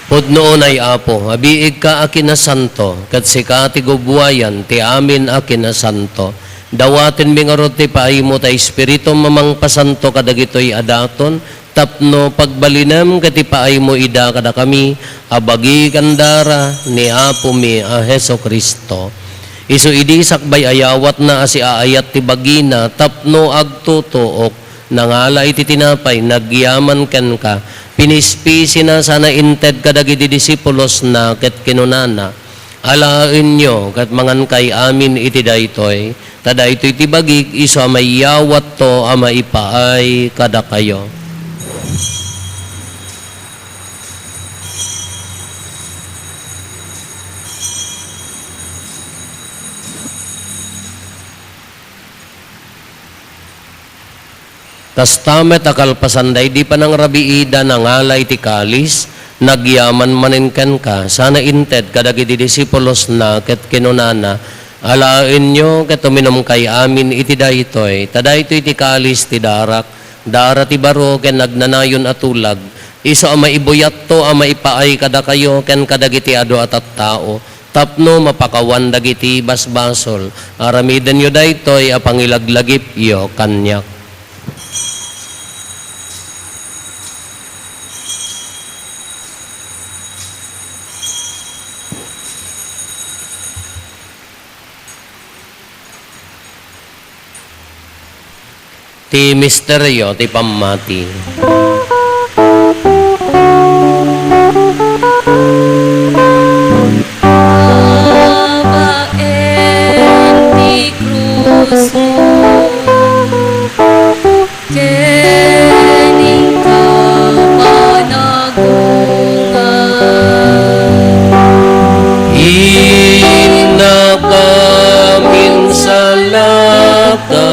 Pudno unay, Apo, abiigka a kinasanto, ket sika ti gubbuayan ti amin a kinasanto. Dawatenmi ngarud ti paaymo ta Espiritum a mangpasanto kadagitoy a daton, tapno pagbalinem ket ipaaymo ida kadakami a bagi ken dara ni Apomi a Jesu-Cristo. Isu idi sakbay a yawatna a siaayat ti bagina tapno agtutuok, nangala iti tinapay, nagyaman kenka, pinispisina sana inted kadagiti disipulosna ket kinunana, "Alaenyo ket mangankay amin iti daytoy, ta daytoy ti bagik isu a maiyawatto a maipaay kadakayo." Kasta met a kalpasan daydi panangrabiida, nangala iti kalis, nagyaman manen kenka, sana inted kadagiti disipulosna ket kinunana, "Alaenyo ket uminumkay amin iti daytoy, ta daytoy ti kalis ti darak, dara ti baro ken agnanayon a tulag, isu a maibuyatto a maipaay kadakayo ken kadagiti adu a tattao, tapno mapakawan dagiti basbasol. Aramidenyo daytoy a pangilaglagipyo kaniak." Ti misterio ti pammati. Babaen ti krusmo. Ken inka panagungar. Innaka minsalaka,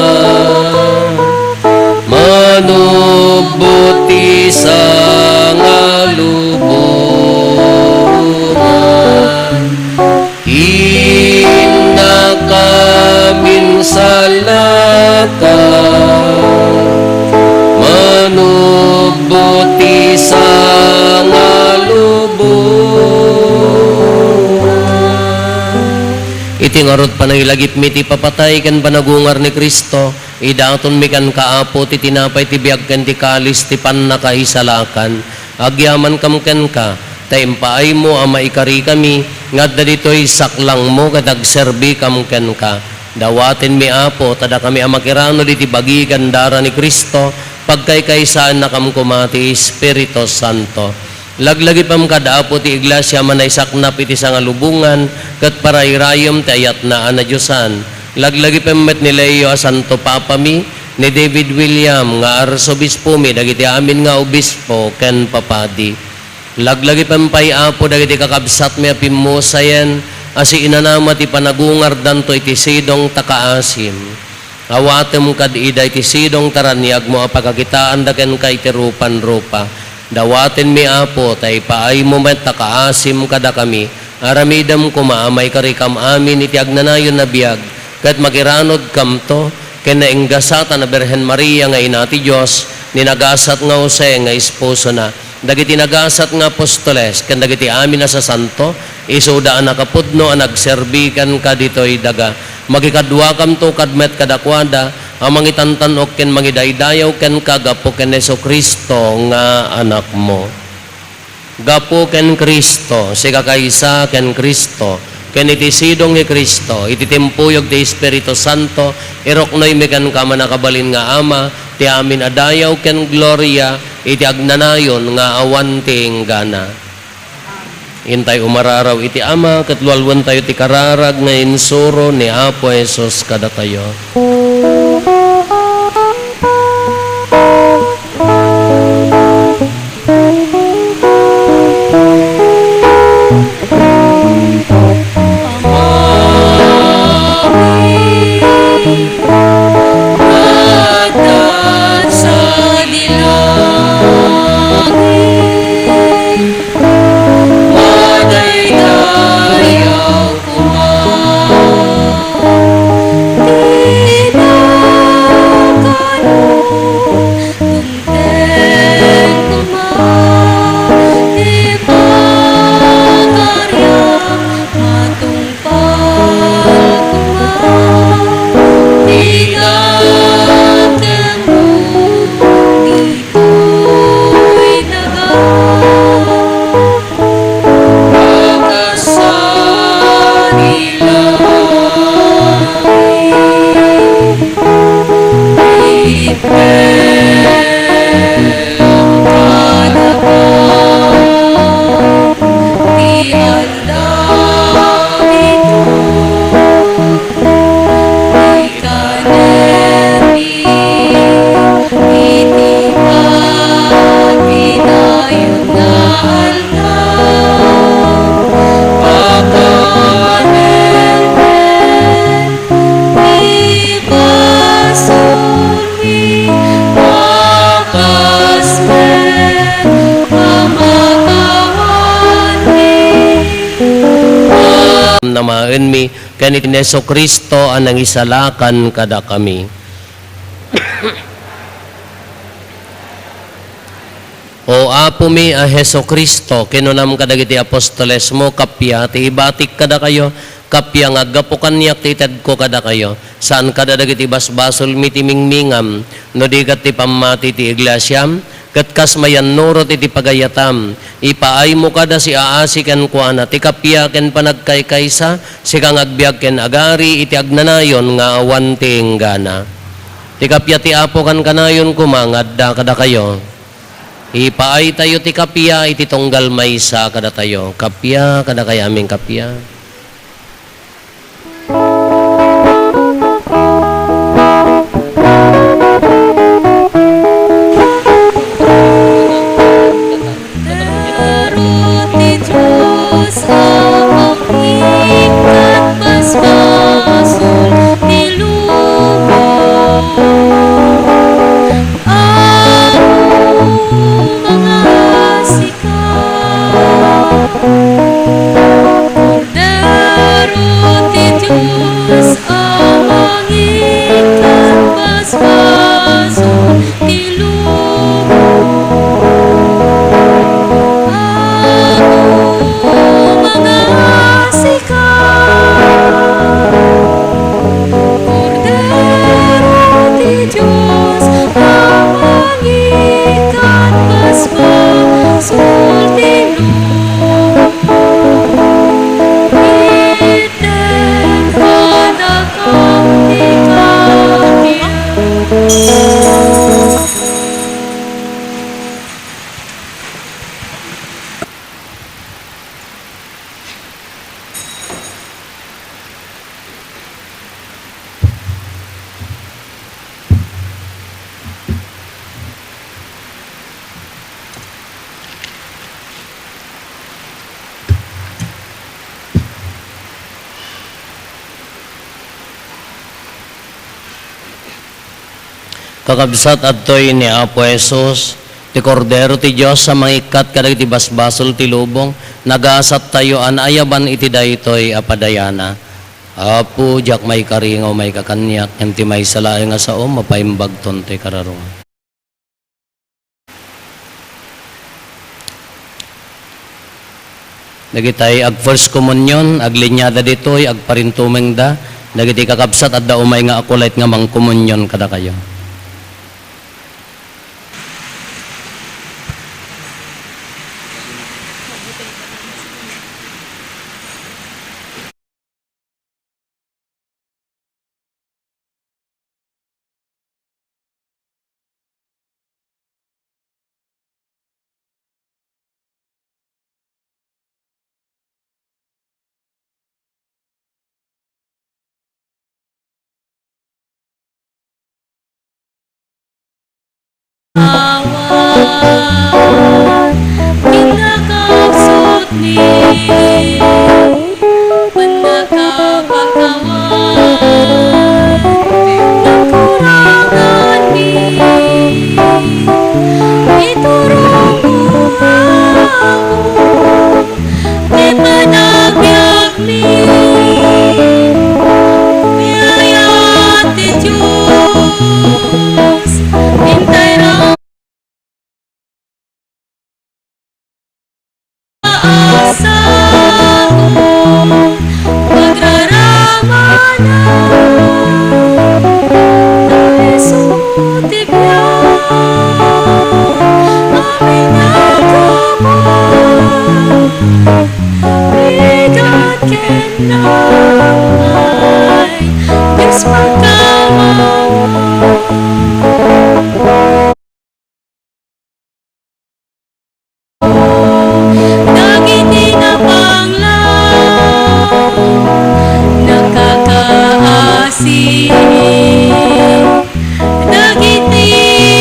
manubbot ti sangalubongan. Innaka minsalaka, manubbot ti sangalubongan. Iti ngarud, panangilagipmi ti ipapatay ken panagungar ni Cristo, idatonmi kenka, Apo, ti tinapay ti biag ken ti kalis ti pannakaisalakan. Agyamankam kenka, ta impaaymo a maikarikami nga adda ditoy saklangmo ket agserbikam kenka. Dawatenmi, Apo, ta dakami a makiranod iti bagi ken dara ni Cristo, pagkaykaysaennakam koma ti Espiritu Santo. Laglagipem kad, Apo, ti iglesia a manaisaknap iti sangalubongan ket parairayem ti ayatna a nadiosan. Laglagipem met ni Leo a Santo Papami, ni David William nga Arsobispomi, dagiti amin nga obispo ken papadi. Laglagipem pay, Apo, dagiti kakabsatmi a pimmusayen a siinanama ti panagungardanto iti sidong ta kaasim. Awatem kad ida iti sidong ta raniagmo a pakakitaanda kenka iti rupan-rupa. Dawatenmi, Apo, ta ipaaymo met ta kaasim kadakami. Aramidem koma a maikarikam amin iti agnanayon a biag, ket makiranodkamto ken nainggasat a Birhen Maria nga Ina ti Dios, ni nagasat nga Jose nga esposona, dagiti nagasat nga apostoles, ken dagiti amin a sasanto, isuda a nakapudno a nagserbi kenka ditoy daga. Makikaduakamto kad met kadakuada a mangitantan-ok ken mangidaydayaw kenka gapu ken Jesu-Cristo nga Anakmo. Gapu ken Cristo, sikakaysa ken Cristo, ken iti sidong ni Cristo, iti timpuyog ti Espiritu Santo, iruknoymi kenka, mannakabalin nga Ama, ti amin a dayaw ken gloria iti agnanayon nga awan ti inggana. Intay umararaw iti Ama, ket lualuentayo ti kararag nga insuro ni Apo Jesus kadatayo. Namaenmi ken ni Jesu-Cristo a nangisalakan kadakami. O Apomi a Jesu-Cristo, kinunam kadagiti apostolesmo, kappia ti ibatik kadakayo, kappia nga aggapu kaniak ti itedko kadakayo, saan kada dagiti basbasolmi ti mingmingam, no di ket ti pammati ti iglesiam, ket kas mayannurot iti pagayatam, ipaaymo kada siaasi kenkuana ti kappia ken panagkaykaysa, sika nga agbiag ken agari iti agnanayon nga awan ti inggana. Ti kappia ti Apo kankanayon koma nga adda kadakayo. Ipaaytayo ti kappia iti tunggal maysa kadatayo. Kappia, kadakayo amin kappia. Kordero ti Dios a mangikkan basbasol ti lubong. Apo, mangasika. Kordero ti Dios a mangikkan basbasol ti lubong. Apo, mangasika. Kordero ti Dios a mangikkan basbasol ti lubong. Itedko kadakam ti kappia. Kakabsat, adtoy ni Apo Jesus, ti Kordero ti Dios a mangikkat kadagiti basbasol ti lubong. Nagasattayo a naayaban iti daytoy a padayana. Apo, diak maikari nga umayka kaniak, ngem ti maysa laeng a sao, mapaimbagton ti kararua. Dagitay ag-First Communion, aglinyada ditoy, agparintumengda. Dagiti kakabsat, adda umay nga akulait nga mangkomunion kadakayo. dagiti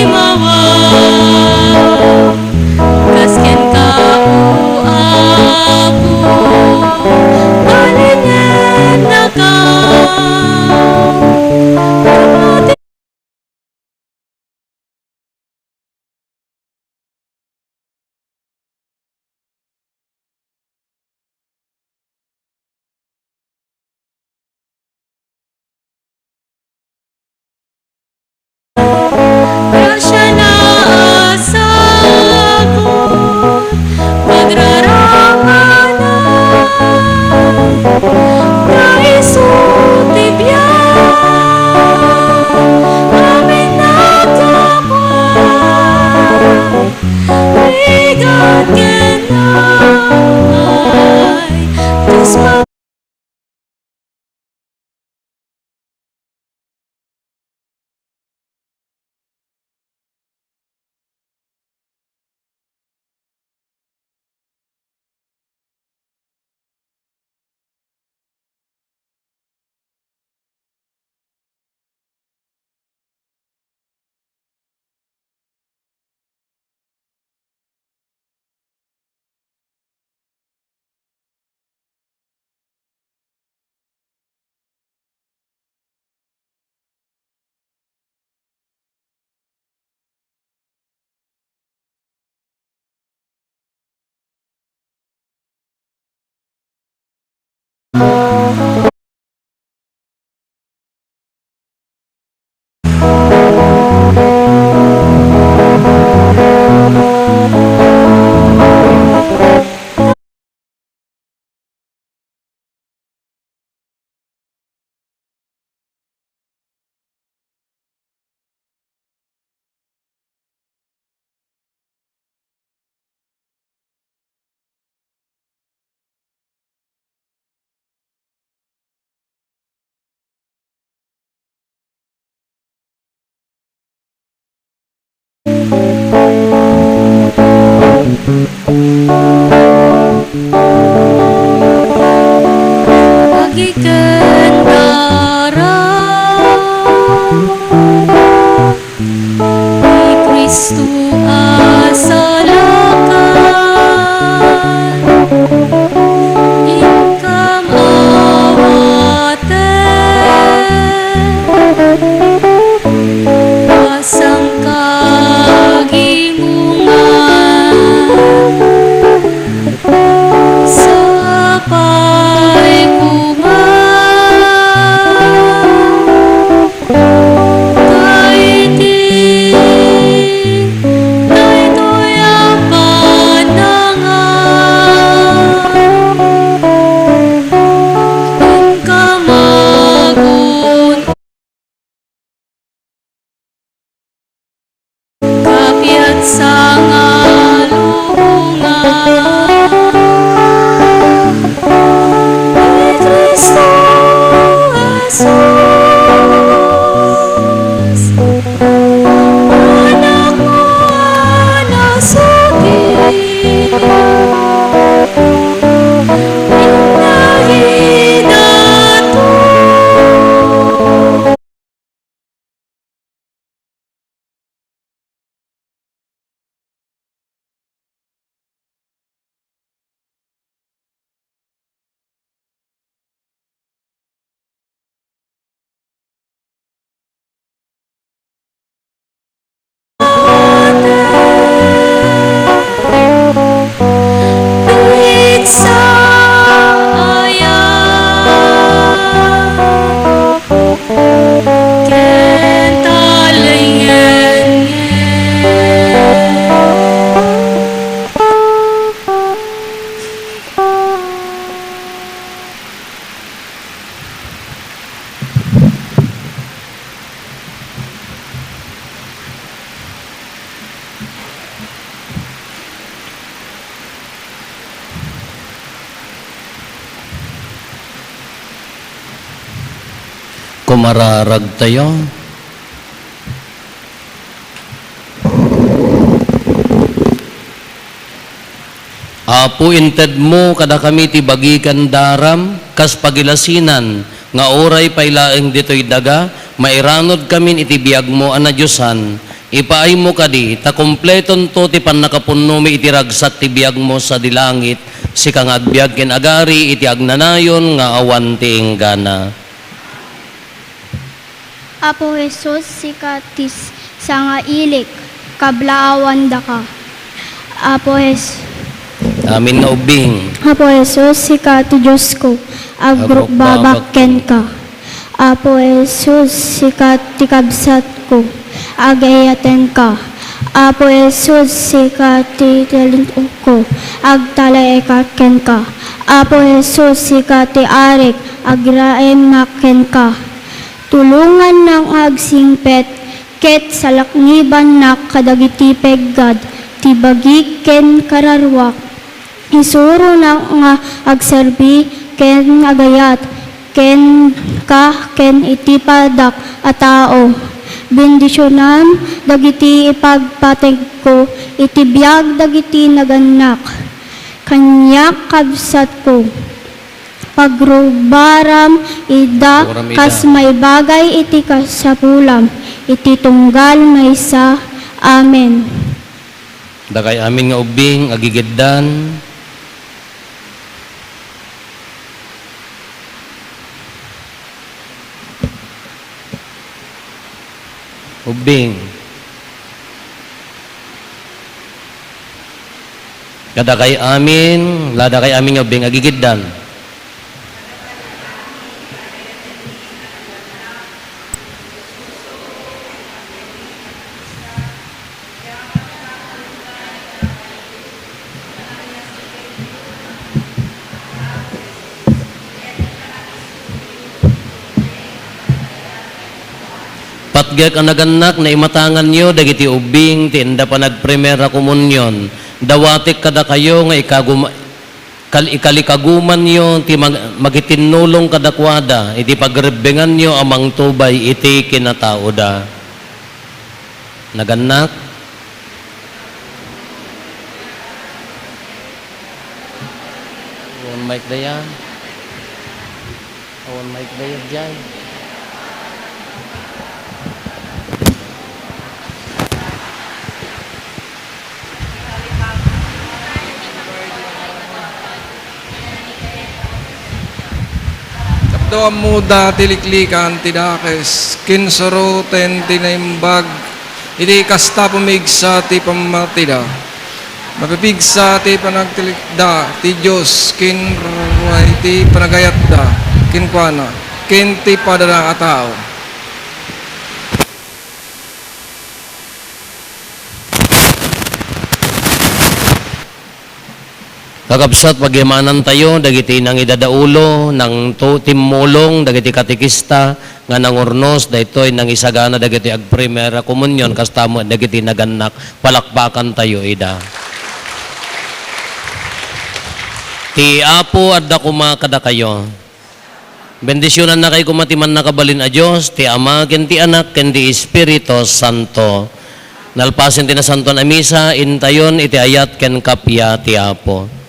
mawa. Kas kenka, O Apo, balinennaka. Grasia na a sagut, pagraraanay, ta isu ti biag, amin a kapuak, rigat ken naay, Dios pa- Agiken dara ni Cristo a salakan, inkam awaten a sangkagimongan. Sapay koma ta iti daytoy a panangan, inka magun- Kapiat sa nga lubongan ni Cristo Jesus, Anakmo a nasakit, innagidato. Kumararagtayo. Apo, intedmo kadakami ti bagi ken daram kas pagilasinan nga uray pay laeng ditoy daga, mairanudkamin iti biagmo a nadiosan. Ipaaymo kadi, ta kompletonto ti pannakapunnomi iti ragsak ti biagmo sadi langit, sika nga agbiag ken agari iti agnanayon nga awan ti inggana. Apo Jesus, sika ti s-, sangailik, kablaawandaka. Apo Jes-, Amin nga ubbing. Apo Jesus, sika ti Diosko, agrukbabak kenka. Apo Jesus, sika ti kabsatko, agayatenka. Apo Jesus, sika ti talintugko, agtalek kenka. Apo Jesus, sika ti arik, agraemak kenka. Tulongannak nga agsingpet ket salaknibannak kadagiti peggad ti bagik ken kararuak. Isuronak nga agserbi ken agayat kenka ken iti padak a tao. Bendisionam dagiti ipagpategko iti biag dagiti nagannak. Kaniak, kabsatko. Pagrubaram ida kas maibagay iti kasapulam, iti tunggal maysa. Amen. Dakay amin nga ubbing, agigiddan. Ubbing. Kadakay amin, ladakay amin nga ubbing, agigiddan. Patgek a nagannak, naimatanganyo dagiti ubbing ti inda panagprimera komunion. Dawatek kadakayo nga ikagum-, kal-, ikalikagumanyo ti mag-, makitinnulong kadakuada iti pagrebbenganyo a mangtubay iti kinataoda. Nagannak? Awan mic daya. Awan mic daya diay. Tapno ammoda ti liklikan ti dakes ken suruten ti naimbag iti kasta pumigsa ti pammatida. Mapipigsa ti panagtalekda ti Dios ken ruay ti panagayatda kenkuana ken ti padana a tao. Kakabsat, pagimanantayo dagiti nangidadaulo, nangtu-, timmulong dagiti katekista nga nangurnos daytoy nangisagana dagiti agprimera komunion, kasta met dagiti nagannak. Palakpakantayo ida. Ti Apo adda koma kadakayo. Bendisionannakay koma ti Mannakabalin a Dios, ti Ama, ken ti Anak, ken ti Espiritu Santo. Nalpasen ti Nasantoan a Misa, intayon iti ayat ken kappia ti Apo.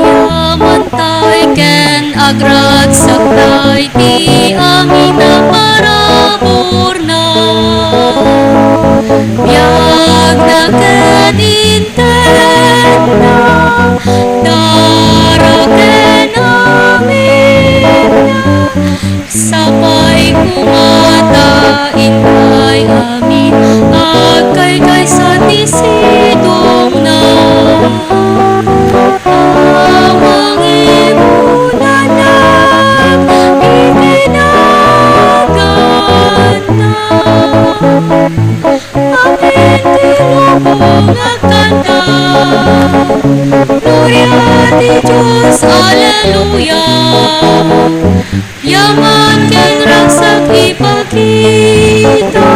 Yamantay ken agragsaktay ti amin a paraburna. Biagna ket intedna, dara ken aminna. Sapay koma ta intay amin agkaykaysa ti sidongna a mangibunanak iti naganna. Amin ti lubong agkanta, gloria ti Dios, aleluya. Yaman ken ragsak ipakita